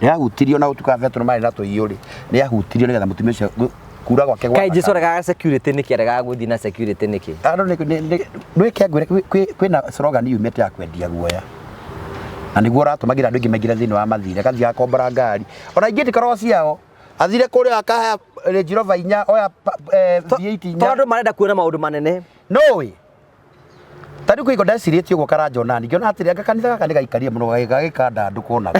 nĩ ahutirio na ũtukũ wa Petero marĩ na tũhiũ rĩ, nĩ ahutirio nĩgetha mũtumia ũcio kura gwake Kaĩ Jesu aregaga security nĩkĩ? Aregaga gũthiĩ na security nĩkĩ? Andũ nĩke ngwĩre, kwĩna slogan yumĩte ya kwendia guoya, na nĩguo ũratũmagira andũ aingĩ maingĩre thĩinĩ wa mathirĩ, agathiĩ agakombora ngari, ona ingĩ ndikoragwo ciao, athire kũrĩa akahaya Range Rover inya, oya V8 inya. Tondũ andũ marenda kuona maũndũ manene. Nũĩ Ta rĩu kũigua ndecirĩtie ũguo Karanja onani ngĩona atĩrĩ anga kanitha gaka nĩ gaikarie mũno gagĩkanda ndukũ onako.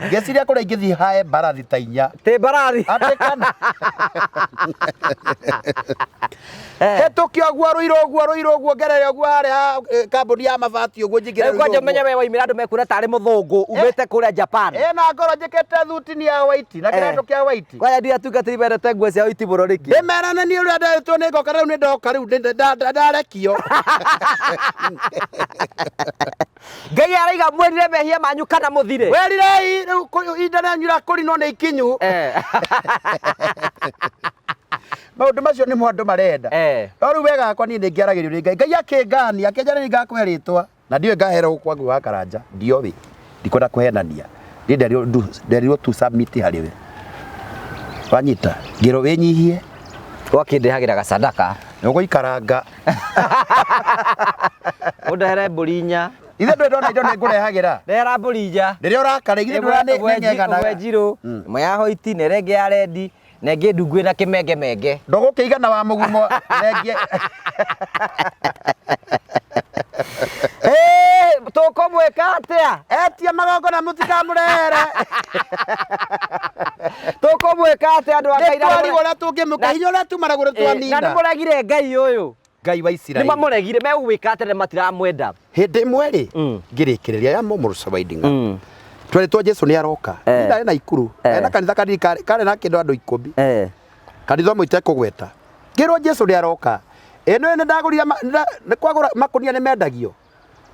Ngĩciria kũrĩa ingĩthiĩ hae mbarathi ta inya. Tä mbarathi. Atĩ kana hetũkia ũguo rũirũ ũguo rũirũ ũguo ngerere ũguo harĩa ha, kambuni ya mabati ũguo njingĩre Rĩu kwanja rũirũ ũmenye ũguo. we waimĩra andũ mekuona tarĩ mũthũngũ umĩte kũrĩa Japan. Ĩ na ngoro njĩkĩte thuti ni ya white na kĩratũ kĩa white. Kwanja ndio atungatĩri mendete nguo cia white mũno nĩkĩ? Ndĩmerane niĩ ũrĩa nderitwo nĩ ngoka rĩu nĩ ndoka rĩu ndarekio. Ngai araiga mwĩrire mehia manyu kana mũthire. Werirei rĩu ihinda rĩanyu rĩa kũrinwo nĩ ikinyu. Maũndũ macio nĩmo andũ marenda. No rĩu wega wakwa niĩ nĩngĩaragĩrio nĩ Ngai. Ngai akĩngania akĩnjĩra nĩ ngakũhe rĩtwa na ndiũĩ ngaherwo kwa ngui wa Karanja ndioĩ ndikwenda kũhenania niĩ nderirwo tu submit harĩ we wanyita ngĩrwo wĩnyihie Wakĩndehagĩra gasadaka. Ũgũikaranga. Ũndehere mbũri inya. Ithe ndũrĩ ndona indo nĩ ngũrehagĩra. Ndehera mbũri inya. Rĩrĩa ũrakara ithe ndũrĩ nĩ Ĩmwe ng'eng'anaga. njirũ, ĩmwe ya hoiti na ĩrĩa ĩngĩ ya rendi na ĩngĩ ndungu ĩna kĩmengemenge. Ndũgũkĩigana wa mũgumo thengie. Tũkũmwĩka atĩa? Etia magongona mũtikamũrehere. Tũkũmwĩka atĩa andũ a Ngai? Nĩ twarigwo ũrĩa tũngĩmũka hinya ũrĩa tuma naguo nĩ Na nĩ twanina. mũregire Ngai ũyũ. Ngai wa Nĩ Isiraeli. mamũregire megũgwĩka atĩa na matiramwenda. Hĩndĩ ĩmwe rĩ ngĩrĩkĩrĩria ya mũmũrũcawaidinga tweretwo Jesu nĩ aroka. Ndarĩ na ikuru. Na kanitha kanini karĩ na kĩndũ andũ 10. Kanitha ũmwe itekũgweta. Ngĩrwo Jesu nĩ aroka. Ĩno nĩ ndagũrire nĩ kwagũra makũnia nĩ mendagio.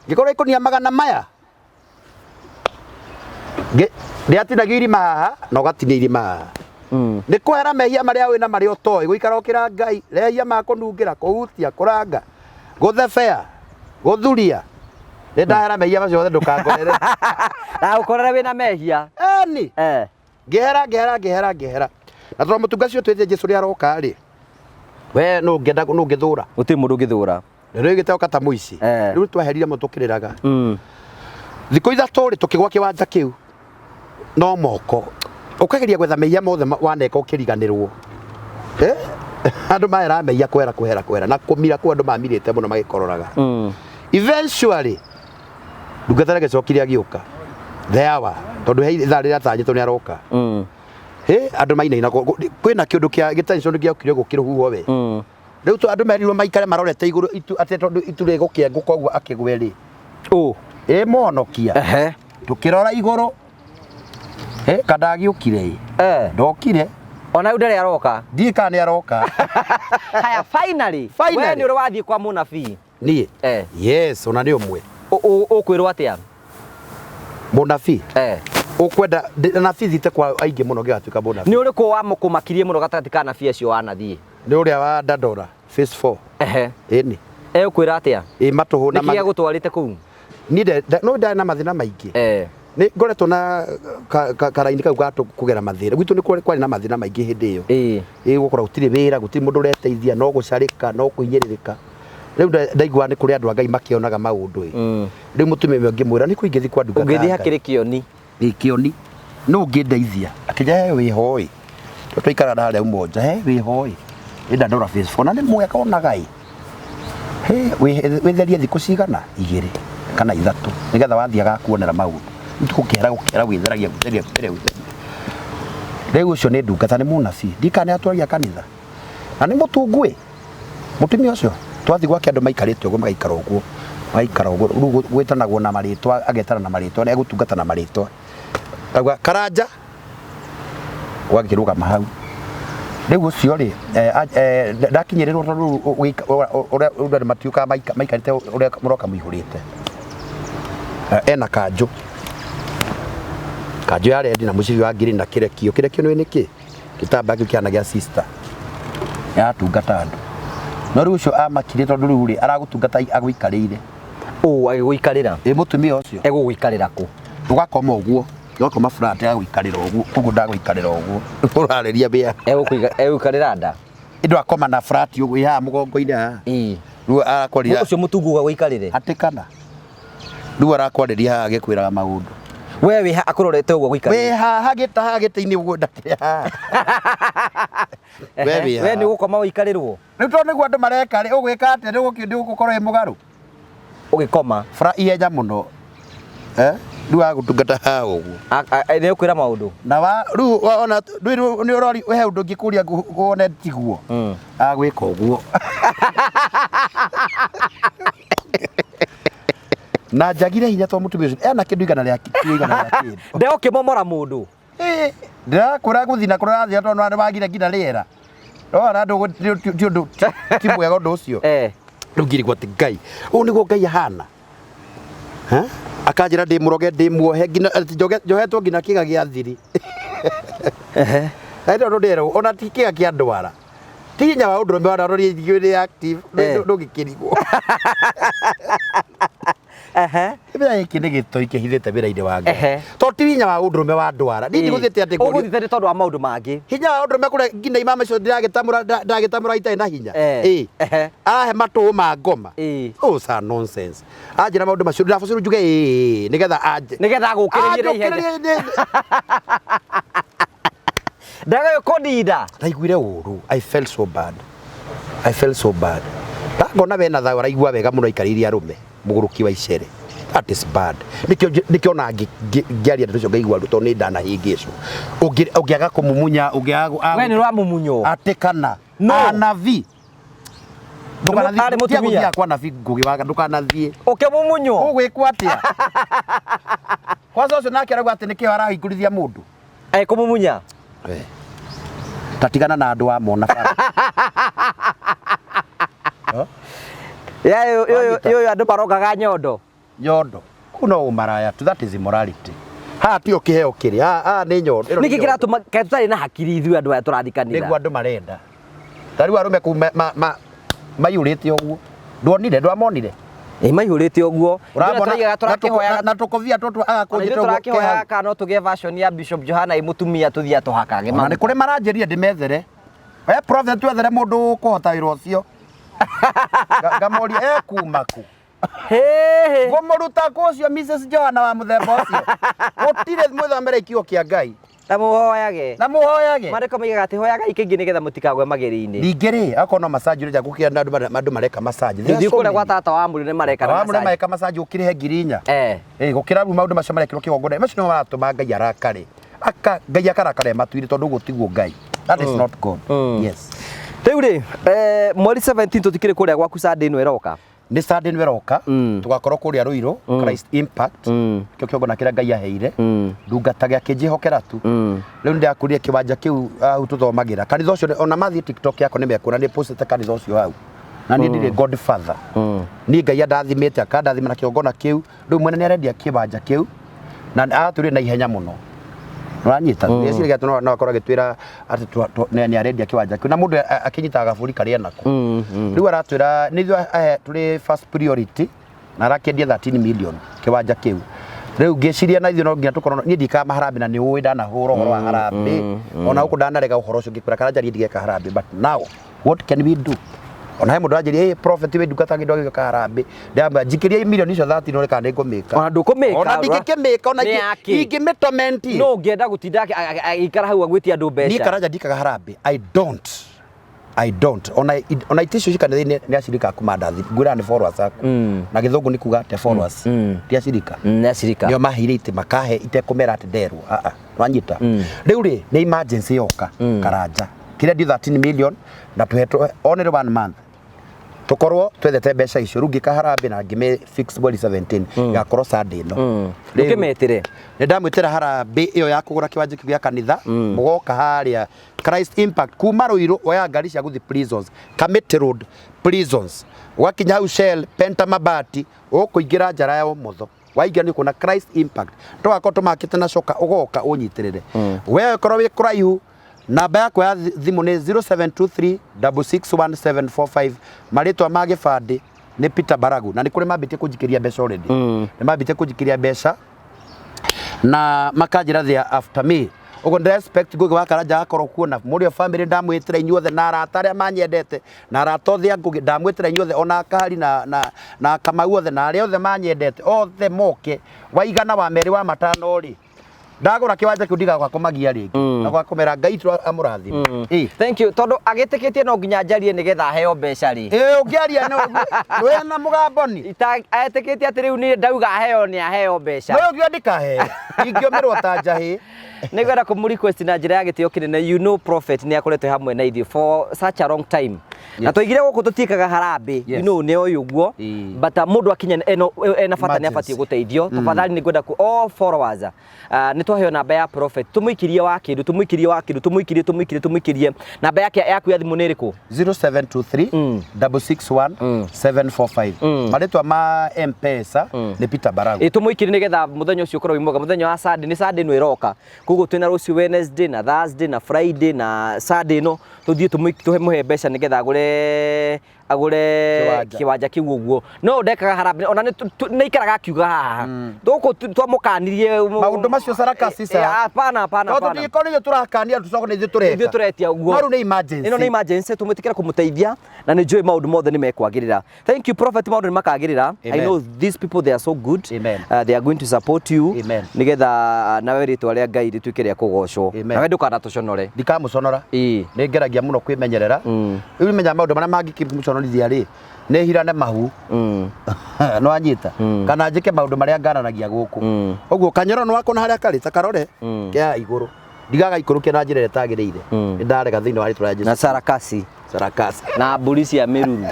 Ngĩkorwo ikũnia 400 maya. Ndĩatinagio irima haha na ũgatinia irima haha. Nĩ kwehera mehia marĩa wĩna marĩa ũtoĩ gũikara ũkĩra Ngai rehia ma kũnungĩra kũhutia kũranga gũthebea gũthuria nĩ ndahera mehia macio mothe ndũkangorere. Na ũkorere wĩna mehia. Eni. Ngĩhera ngĩhera ngĩhera ngĩhera. Na tondũ mũtunga ũcio twĩtie Jesu nĩ aroka rĩ. We nũ ũngĩenda nũ ũngĩthũra? Gũtirĩ mũndũ ũngĩthũra. Rĩu gĩteo ta mũici. Rĩu twaherire mũno tũkĩrĩraga. Thikũ ithatũ rĩ tũkĩgwa kĩwanja kĩu. No moko. Ũkageria gwetha mehia mothe waneka ũkĩriganĩrwo. Andũ mahera mehia kwehera kwehera kwehera na kũmira kũu andũ mamirĩte mũno magĩkororaga. Eventually ndungata rĩgĩcokire agĩũka. The hour tondũ he ithaa rĩrĩa atanyĩtwo nĩ aroka. Andũ mainaina kwĩna kĩũndũ kĩa gĩtension gĩokire gũkĩrũhuho we. Rĩu andũ merirwo maikare marorete igũrũ itu atĩ tondũ itu rĩgũkĩengũka ũguo akĩgwe rĩ. Ĩ mũhonokia. Tũkĩrora igũrũ. Kandagĩũkire ĩ. Ndokire. Ona rĩu ndarĩ aroka. Ndiũĩ kana nĩ aroka. Haya finally. Finally. We nĩ ũrĩ wathiĩ kwa mũnabii. Niĩ? Yes, ona nĩ ũmwe. Ũkwĩrwo atĩa? Mũnabii? Ũkwenda nabii thiĩte kwa aingĩ mũno ngĩgatuĩka mũnabii. Nĩ ũrĩkũ wamũkũmakirie mũno gatagatĩ ka anabii acio wanathiĩ? Nĩ ũrĩa wa Dandora phase 4. Ĩni. Egũkwĩra atĩa? Ĩ matũhũ na Nĩkĩ gĩagũtwarĩte kũu? Niĩ no ndarĩ na mathĩna maingĩ. Nĩ ngoretwo na karaini kau ga kũgera mathĩna. Gwitũ nĩ kwarĩ na mathĩna maingĩ hĩndĩ ĩyo. Ĩ gũkorwo gũtirĩ wĩra, gũtirĩ mũndũ ũreteithia, no gũcarĩka, no kũhinyĩrĩrĩka. Rĩu ndaiguaga nĩ kũrĩ andũ a Ngai makĩonaga maũndũ ĩ. Rĩu mũtumia ũmwe ngĩmwĩra nĩ kũ ingĩthiĩ kwa ndungata ya Ũngĩthiĩ Ngai. hakĩrĩ kĩoni. Ĩ kĩoni. Nũ ũngĩndeithia? Akĩnjĩra he wĩho ĩ. Tondũ twaikaraga harĩa Umoja, he wĩho ĩ. Ĩ Dandora phase 4 na nĩ mwega onaga ĩ. He wĩtherie thikũ cigana? 2 kana 3 nĩgetha wathiĩ agakuonera maũndũ. Rĩu gũkĩhera gũkĩhera gwĩtheragia gwĩtheria gwĩtheria gwĩtheria. Rĩu ũcio nĩ ndungata nĩ mũnabii. Ndiũĩ kana nĩ atwaragia kanitha. Na nĩ mũtungu ĩ. Mũtumia ũcio twathiĩ gwake andũ maikarĩte ũguo magaikara ũguo magaikara ũguo rĩu gwĩtanagwo na marĩtwa agetana na marĩtwa nĩ egũtungata na marĩtwa. Auga Karanja ũgakĩrũgama hau. Rĩu ũcio rĩ ndakinyĩrĩrwo tondũ rĩu ũrĩa andũ matiũkaga maikarĩte ũrĩa mũroka mũihũrĩte. Ena kanjũ. Kanjũ ya rendi na mũcibi wa ngiri na kĩrekio. Kĩrekio nĩ nĩkĩ? Gĩtambaya kĩu kĩhana gĩa sister. Yaratungata andũ. No rĩu ũcio amakire tondũ rĩu rĩ aragũtungata agũikarĩire. Ũ agĩgũikarĩra? Ĩ mũtumia ũcio. Egũgũikarĩra kũ? Ũgakoma ũguo. Ũgakoma flat agũikarĩra ũguo. Koguo ndagũikarĩra ũguo. Ũrarĩria mbĩa. Egũikarĩra nda? Ĩndũ akoma na flat ũguo ĩ haha mũgongo-inĩ haha. Rĩu arakwarĩria. Ũcio mũtungu agũikarĩre? Hatĩkana. Rĩu arakwarĩria haha agĩkwĩraga maũndũ. We wĩ ha akũrorete ũguo Wĩ gũikarĩire? haha gĩta haha gĩtĩ-inĩ ũguo ndakĩrĩ haha. We wĩ We haha. nĩ ũgũkoma ũikarĩrwo? Rĩu tondũ nĩguo andũ mareka rĩ, ũgwĩka atĩa? Nĩ ũgũkorwo wĩ mũgarũ? Ũgĩkoma. Bara ihenya mũno. Eh? Rĩu agũtungata haha ũguo. Nĩ ũkwĩra maũndũ. Na wa rĩu ona ndũĩ nĩ ũrori he ũndũ ũngĩkũria wone tiguo. Agwĩka ũguo. Na njagire hinya tondũ mũtumia ũcio ena kĩndũ igana rĩa kĩndũ. Ndegũkĩmomora mũndũ. Ĩĩ, ndĩrakwĩra gũthiĩ na kũrĩa ũrathiĩ tondũ nĩ wagire nginya rĩera. Ndona ti ũndũ ti mwega ũndũ ũcio. Rĩu ngĩrigwo atĩ Ngai, ũũ nĩguo Ngai ahana. Ha? Akanjĩra ndĩ mũroge ndĩ muohe nginya atĩ njohetwo nginya kĩga gĩa thiri. Na tondũ ndĩrerwo ona ti kĩga kĩa ndwara. Ti hinya wa ũndũrũme wa ndwara ũrĩa active ndũngĩkĩrigwo. Kĩmera gĩkĩ nĩ gĩtoi kĩhithĩte wĩra-inĩ wa Ngai. Tondũ ti hinya wa ũndũrũme wa ndwara. Niĩ ndigũthiĩte atĩ ngũrio. Ũgũthiĩte nĩ tondũ wa maũndũ mangĩ. Hinya wa ũndũrũme kũrĩa nginya imama icio ndĩragĩtamũra ndagĩtamũra itarĩ na hinya. Ĩĩ. Arahe matũ ma ngoma. Those are nonsense. Anjĩra maũndũ macio ndĩrabacĩrwo njuge ĩĩ nĩgetha anje. Nĩgetha agũkĩrĩrie na ihenya. Anjũkĩrĩrie. Ndagagĩkũninda. Ndaiguire ũru. I felt so bad. I felt so bad. Ndangona wena thayũ araigua wega mũno aikarĩire arũme mũgũrũki wa icere. That is bad. Nĩkĩo nĩkĩo ona ngĩaria ndeto icio ngaigua ruo tondũ nĩ ndanahĩngĩcwo. Ũngĩaga kũmumunya, ũngĩaga We nĩ ũramumunywo. Atĩ kana. No. Anabii. Ndũkanathiĩ. Arĩ mũtumia. Tiga gũthiaga kwa nabii Ngũgĩ wa ndũkanathiĩ. Ũkĩmumunywo. Ũgwĩkwo atĩa? Kwanza ũcio nake arauga atĩ nĩkĩo arahingũrithia mũndũ. Kũmumunya. Tatigana na andũ amona bara. Ya ũyũ andũ marongaga nyondo. Nyondo. Kũu no ũmaraya tu, that is immorality. Haha tio kĩheo kĩrĩ, haha nĩ nyondo. Ĩno nĩ Nĩkĩ nyondo. kĩratũma kaĩ tũtarĩ na hakiri ithuĩ andũ aya tũrathiĩ kanitha? Nĩguo andũ marenda. Ta rĩu arũme kũu maiyũrĩte ũguo. Nduonire, ndwamonire? Ĩ maihũrĩte ũguo. Ũramona Ithuĩ tũrakĩhoyaga na tũkobia tũtũ agakũnjĩte ithuĩ ũguo ke hau. tũrakĩhoyaga kana no tũgĩe version ya Bishop Johana ĩ mũtumia tũthiĩ atũhakage Ona nĩ maguta. kũrĩ maranjĩrire ndĩmethere. We prophet wethere mũndũ ũkũhota wĩra ũcio. Ngamoria ekuma kũ? Hĩhĩ. Ngũmũruta kũ ũcio Mrs. Johana wa mũthemba ũcio? Gũtirĩ mwĩthomere kiugo kĩa Ngai. Na mũhoyage. Na mũhoyage. Maandĩko moigaga atĩ hoyagai kaingĩ nĩgetha mũtikagwe magerio-inĩ. Ningĩ rĩ, akorwo no massage ũrĩa gũkĩra na andũ mareka massage. There are Thiĩ so kũrĩa many. gwa tata wa Mũrĩo nĩ mareka na Wa Mũrĩo massage. mareka massage ũkĩrĩhe 4,000. Ĩ gũkĩra rĩu maũndũ macio marekĩrwo kĩgongona. Macio nĩmo maratũma Ngai arakare. Aka Ngai akarakara matu-inĩ tondũ ũguo tiguo Ngai. That is not God. Yes. Rĩu rĩ, mweri 17 tũtikĩrĩ kũrĩa gwaku Sunday ĩno ĩroka. Nĩ Sunday ĩno ĩroka tũgakorwo kũrĩa Ruiru Christ Impact kĩo kĩgongona kĩrĩa Ngai aheire ndungatage akĩnjĩhokera tu. Rĩu nĩndakũrire kĩwanja kĩu hau tũthomagĩra kanitha ũcio ona mathiĩ TikTok yakwa nĩmekuona nĩ postĩte kanitha ũcio hau na niĩ ndirĩ godfather. Niĩ Ngai andathimĩte akandathima na kĩgongona kĩu rĩu mwene nĩarendia kĩwanja kĩu na aratwĩrire na ihenya mũno. Ũranyita? Ndĩreciria atĩ no akorwo agĩtwĩra atĩ nĩ arendia kĩwanja kĩu na mũndũ akĩnyitaga gabũri karĩa enako. Rĩu aratwĩra nĩ ithuĩ tũrĩ first priority na arakĩendia 13 million kĩwanja kĩu. Rĩu ngĩciria na ithuĩ no nginya tũkorwo niĩ ndikaga maharambĩ na nĩ ũĩ ndanahũra ũhoro wa harambĩ ona gũkũ ndanarega ũhoro ũcio ngĩkwĩra karanja niĩ ndigeka harambĩ but now what can we do? Ona he mũndũ anjĩria hey, prophet wĩ ndungata kĩndũ agĩũka harambĩ ndamba njikĩria milioni icio 13 ũrĩ kana nĩngũmĩka. Ona ndũkũmĩka. Ona ndingĩkĩmĩka ona Nĩ yakĩ? ingĩmĩtomenti. No ũngĩenda gũtinda agĩikara hau agwĩtia andũ mbeca. Niĩ karanja ndikaga harambĩ. I don't. I don't. Ona ona itĩ icio cikanitha-inĩ nĩ acirika aku mandathi. Ngwĩraga nĩ followers aku. Na gĩthũngũ nĩ kuga atĩa followers. Ti acirika. Nĩ acirika. Nĩo maheire itĩ makahe itekũmera atĩ nderwo. Ah ah. Wanyita. Rĩu rĩ nĩ emergency yoka karanja. Kĩrĩa ndio 13 million na tũhetwo only one month. Tũkorwo twethete mbeca icio rĩu ngĩka harambĩ na ngĩmĩ fix mweri 17 igakorwo Sunday ĩno. Rĩu- Ũkĩmetĩre. Nĩ ndamwĩtĩra harambĩ ĩyo ya kũgũra kĩwanja kĩu gĩa kanitha mũgoka harĩa Christ Impact kuma Ruiru oya ngari cia gũthiĩ prisons Kamiti Road prisons wakinya hau Shell Penta Mabati ũkũingĩra njara ya ũmotho waingĩra nĩ ũkuona Christ Impact tũgakorwo tũmakĩte na coka ũgoka ũnyitĩrĩre we ũkorwo wĩ kũraihu namba yakwa ya thimũ nĩ 0723 661745 marĩtwa ma gĩbandĩ nĩ Peter Baragu na nĩ kũrĩ mambĩtie kũnjikĩria mbeca already nĩ mambĩtie kũnjikĩria mbeca na makanjĩra they are after me Ũguo ndĩ respect Ngũgĩ wa Karanja agakorwo kuo na mũrĩ o family ndamwĩtĩra inyuothe na arata arĩa manyendete na arata othe a Ngũgĩ ndamwĩtĩra inyuothe ona Kahari na, na, na Kamau othe na arĩa othe manyendete othe moke waigana wa merĩ wa matano rĩ ndagũra kĩwanja kĩu ndigaga kũmagia rĩngĩ na gwa kũmera Ngai tu amũrathime. Ĩ. Thank you, tondũ agĩtĩkĩtie no nginya njarie nĩgetha aheo mbeca rĩ. Ĩ, ũngĩaria no wĩna mũgambo ni. Etĩkĩtie atĩ rĩu niĩ ndauga aheo nĩ aheo mbeca. No ũngĩuga ndikaheo ingĩũmĩrwo ta njahĩ. Nĩngwenda kũmũ request na njĩra ya gĩtĩo kĩnene, you know prophet nĩ akoretwo hamwe na ithuĩ for such a long time na twaigire gũkũ tũtiĩkaga harambĩ, you know nĩ oĩ ũguo. But mũndũ akinya ena bata nĩ abatiĩ gũteithio. Tafadhali nĩ ngwenda all followers, nĩ twaheo namba ya prophet, tũmũikĩrie wa kĩndũ, tũmũikĩrie wa kĩndũ, tũmũikĩrie, tũmũikĩrie, tũmũikĩrie. Namba yake yaku ya thimũ nĩ ĩrĩkũ? 0723 661 745. Marĩtwa ma M-Pesa nĩ Peter Baragu. Ĩ, tũmũikĩrie nĩgetha mũthenya ũcio ũkorwo wĩ mwega, mũthenya wa Sunday. Nĩ Sunday ĩno ĩroka, koguo twĩna rũciũ Wednesday na Thursday na Friday na Sunday ĩno tũthiĩ tũmũhe mbeca nĩgetha agũre Kĩwanja. Kĩwanja kĩu ũguo no ndekaga harambĩ ona nĩ aikaraga akiuga haha tũkũ twamũkanirie. Maũndũ macio sarakasi. Hapana, hapana. Tondũ hapana. tũtingĩkorwo nĩ ithuĩ tũrakania tũcoke nĩ ithuĩ tũreka. Ithuĩ tũretia ũguo. No rĩu nĩ emergency. Ĩno nĩ emergency, tũmwĩtĩkĩre kũmũteithia na nĩ njũĩ maũndũ mothe nĩ mekwagĩrĩra. Thank you, prophet, maũndũ nĩ makagĩrĩra. I Amen. know these people, they are so good. Amen. They are going to support you. Amen. Nĩgetha nawe rĩtwa rĩa Ngai rĩtuĩke rĩa kũgocwo. Amen. Nawe ndũkanatũconore. Ndikamũconora. Nĩ ngeragia mũno kwĩmenyerera. Rĩu menya maũndũ marĩa mangĩkĩmũconorithia rĩ nĩ hirane mahu no anyita kana njĩke maũndũ marĩa ngananagia gũkũ ũguo kanyoro nĩ wakona harĩa karĩ ta karore kea igũrũ ndigagaikũrũkia na njĩra ĩrĩa ĩtagĩrĩire. Nĩ ndarega thĩinĩ wa rĩtwa rĩa Na Jesũ. sarakasi. Sarakasi. Na mbũri cia mĩruru.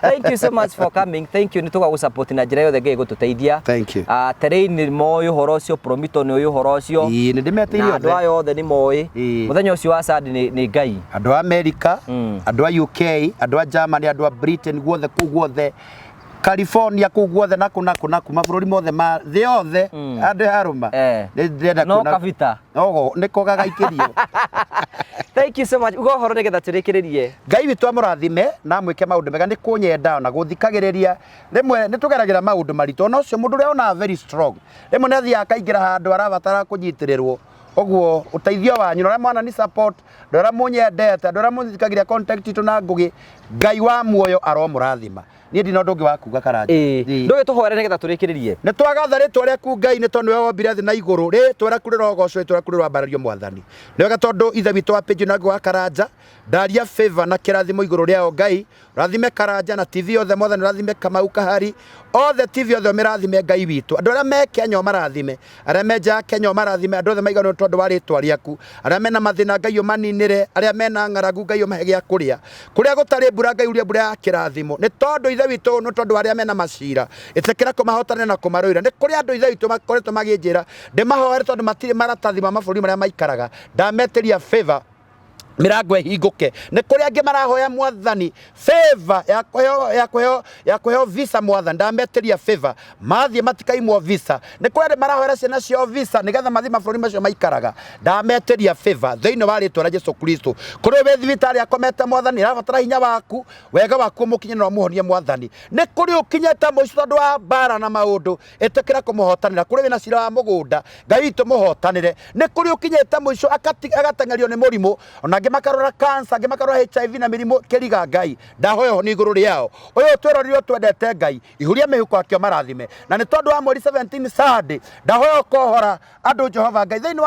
Thank you so much for coming. Thank you. Nĩ tũgagũ na njĩra yothe Ngai gũtũteithia. Thank you. Terrain nĩ moĩ ũhoro ũcio, Promito nĩ ũĩ ũhoro ũcio. Ĩĩ, nĩ ndĩmetĩire Na andũ othe. aya othe nĩ moĩ. Ĩĩ. Mũthenya ũcio wa Sunday nĩ Ngai. Andũ a America, andũ a UK, andũ a Germany, andũ a Britain guothe, kũu guothe California, kũu guothe naku naku naku mabũrũri mothe ma thĩ yothe andũ yarũma. Nĩ ndĩrenda No kuona- kabita. Ogo nĩko gagaikĩrio. Thank you so much. Uga ũhoro nĩgetha tũrĩkĩrĩrie. Ngai witũ amũrathime na amwĩke maũndũ mega nĩ kũnyenda na gũthikagĩrĩria. Rĩmwe nĩ tũgeragĩra maũndũ maritũ ona ũcio mũndũ ũrĩa onaga very strong rĩmwe nĩ athiaga akaingĩra handũ arabatara kũnyitĩrĩrwo. Ũguo ũteithio wanyu na ũrĩa mwana ni support, andũ arĩa mũnyendete, andũ arĩa mũthikagĩrĩria contact itũ na Ngũgĩ, Ngai wa muoyo aromũrathima. Niĩ ndina ũndũ ũngĩ wa kuga, Karanja. Ĩĩ. Ndũgĩtũhoere nĩgetha tũrĩkĩrĩrie. Nĩ twagatha rĩtwa rĩaku Ngai nĩ tondũ nĩwe wombire thĩ na igũrũ. Rĩtwa rĩaku rĩrogocwo, rĩtwa rĩaku rĩroambarario Mwathani. Nĩ wega tondũ ithe witũ wa Pĩnjũ na Ngũgĩ wa Karanja ndaria favor na kĩrathimo igũrũ rĩao. Ngai ũrathime Karanja na TV yothe Mwathani, ũrathime Kamau Kahari othe, TV yothe ũmĩrathime Ngai witũ. Andũ arĩa me Kenya ũmarathime, arĩa me nja ya Kenya ũmarathime, andũ othe maiganwo tondũ wa rĩtwa rĩaku. Arĩa mena mathĩna Ngai ũmaninĩre, arĩa mena ng'aragu Ngai ũmahe gĩa kũrĩa, kũrĩa gũtarĩ mbura Ngai uria mbura ya kĩrathimo. Nĩ tondũ ithe witũ, nĩ tondũ wa arĩa mena macira ĩtĩkĩra kũmahotanĩra na kũmarũĩra. Nĩ kũrĩ andũ ithe witũ makoretwo magĩnjĩra ndĩmahoere tondũ matirĩ maratathi ma mabũrũri marĩa maikaraga. Ndametĩria favor, mirango ĩhingũke. Nĩ kũrĩ angĩ marahoya Mwathani favor ya kũheo visa. Mwathani ndametĩria favor mathiĩ matikaimwo visa. Nĩ kũrĩ andũ marahoera ciana ciao visa nĩgetha mathiĩ mabũrũri macio maikaraga. Ndametĩria favor thĩinĩ wa rĩtwa rĩa Jesu Kristo. Kũrĩ wĩ thibitarĩ akomete Mwathani arabatara hinya waku, wega waku ũmũkinye na ũmũhonie Mwathani. Nĩ kũrĩ ũkinyĩte mũico tondũ wa mbara na maũndũ, ĩtĩkĩra kũmũhotanĩra. Kũrĩ wĩna cira wa mũgũnda, Ngai witũ mũhotanĩre. Nĩ kũrĩ ũkinyĩte mũico agateng'erio nĩ mũrimũ, ona angĩ makarwara cancer, angĩ makarwara HIV na mĩrimũ kĩriga. Ngai ndahoya ũhoni igũrũ rĩao. Ũyũ twĩrorire twendete Ngai ihuria mĩhuko akĩo marathime. Na nĩ tondũ wa mweri 17 Sunday ndahoya ũkohora andũ Jehova Ngai. Thĩinĩ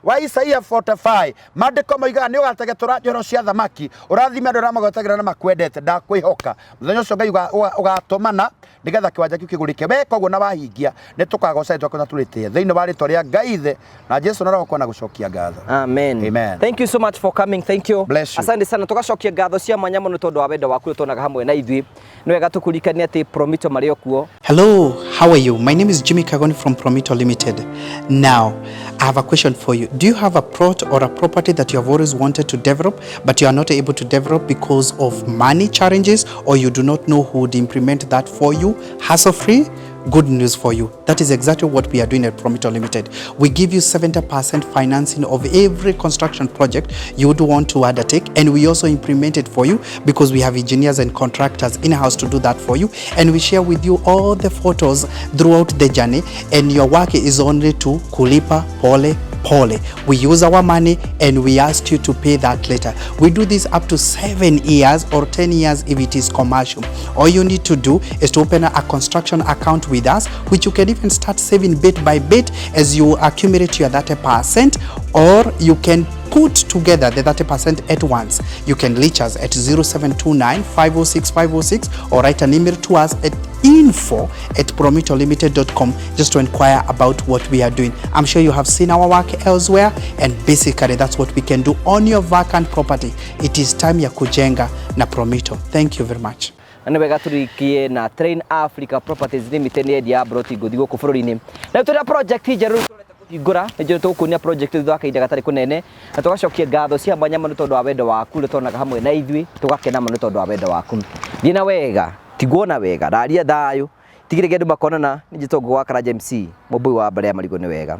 wa Isaia 45 maandĩko moigaga nĩ ũgategetũra njoro cia thamaki ũrathime andũ arĩa magwetagĩra na makwendete. Ndakwĩhoka mũthenya ũcio Ngai ũgatũmana nĩgetha kĩwanja kĩu kĩgũrĩke. Weka ũguo na wahingia nĩ tũkagoca rĩtwa na tũrĩtĩe thĩinĩ wa rĩtwa rĩa Ngai Ithe na Jesu na Roho kwana gũcokia ngatho. Amen. Amen. Thank you so much for coming. Thank you. Bless you. Asante sana. Tugacokia ngatho cia mwanya mũno tondũ wa wendo waku tuonaga hamwe na ithuĩ. Nĩ wega tũkũririkanie atĩ Promito marĩ o kuo. Hello, how are you? My name is Jimmy Kagoni from Promito Limited. Now, I have a question for you. Do you have a plot or a property that you have always wanted to develop, but you are not able to develop because of money challenges, or you do not know who would implement that for you hassle free? Good news for you. That is exactly what we are doing at Promito Limited. We give you 70% financing of every construction project you would want to undertake, and we also implement it for you because we have engineers and contractors in-house to do that for you, and we share with you all the photos throughout the journey, and your work is only to kulipa pole pole. We use our money and we ask you to pay that later. We do this up to 7 years or 10 years if it is commercial. All you need to do is to open a construction account with us, which you can even start saving bit by bit as you accumulate your 30%, or you can put together the 30% at once. You can reach us at 0729 506 506 or write an email to us at info@promitolimited.com just to inquire about what we are doing. I'm sure you have seen our work elsewhere, and basically that's what we can do on your vacant property. It is time ya kujenga na Promito. Thank you very much. Na nĩ wega tũrĩkie na Train Africa Properties Limited nĩ endia ya broti ngũthi gũkũ bũrũri-inĩ. Na tũrĩ na project njerũ rĩu tũrenda kũhingũra, nĩ njũĩ tũgũkuonia project thutha wa kahinda gatarĩ kũnene, na tũgacokia ngatho cia mwanya mũno tondũ wa wendo waku ũrĩa tuonaga hamwe na ithuĩ, tũgakena mũno tondũ wa wendo waku. Thiĩ na wega, tigwo na wega, raria thayũ, tigĩrĩria andũ makonana, nĩ njĩtwo Ngũgũ wa Karanja MC, mũmbui wa mbere ya marigũ nĩ wega.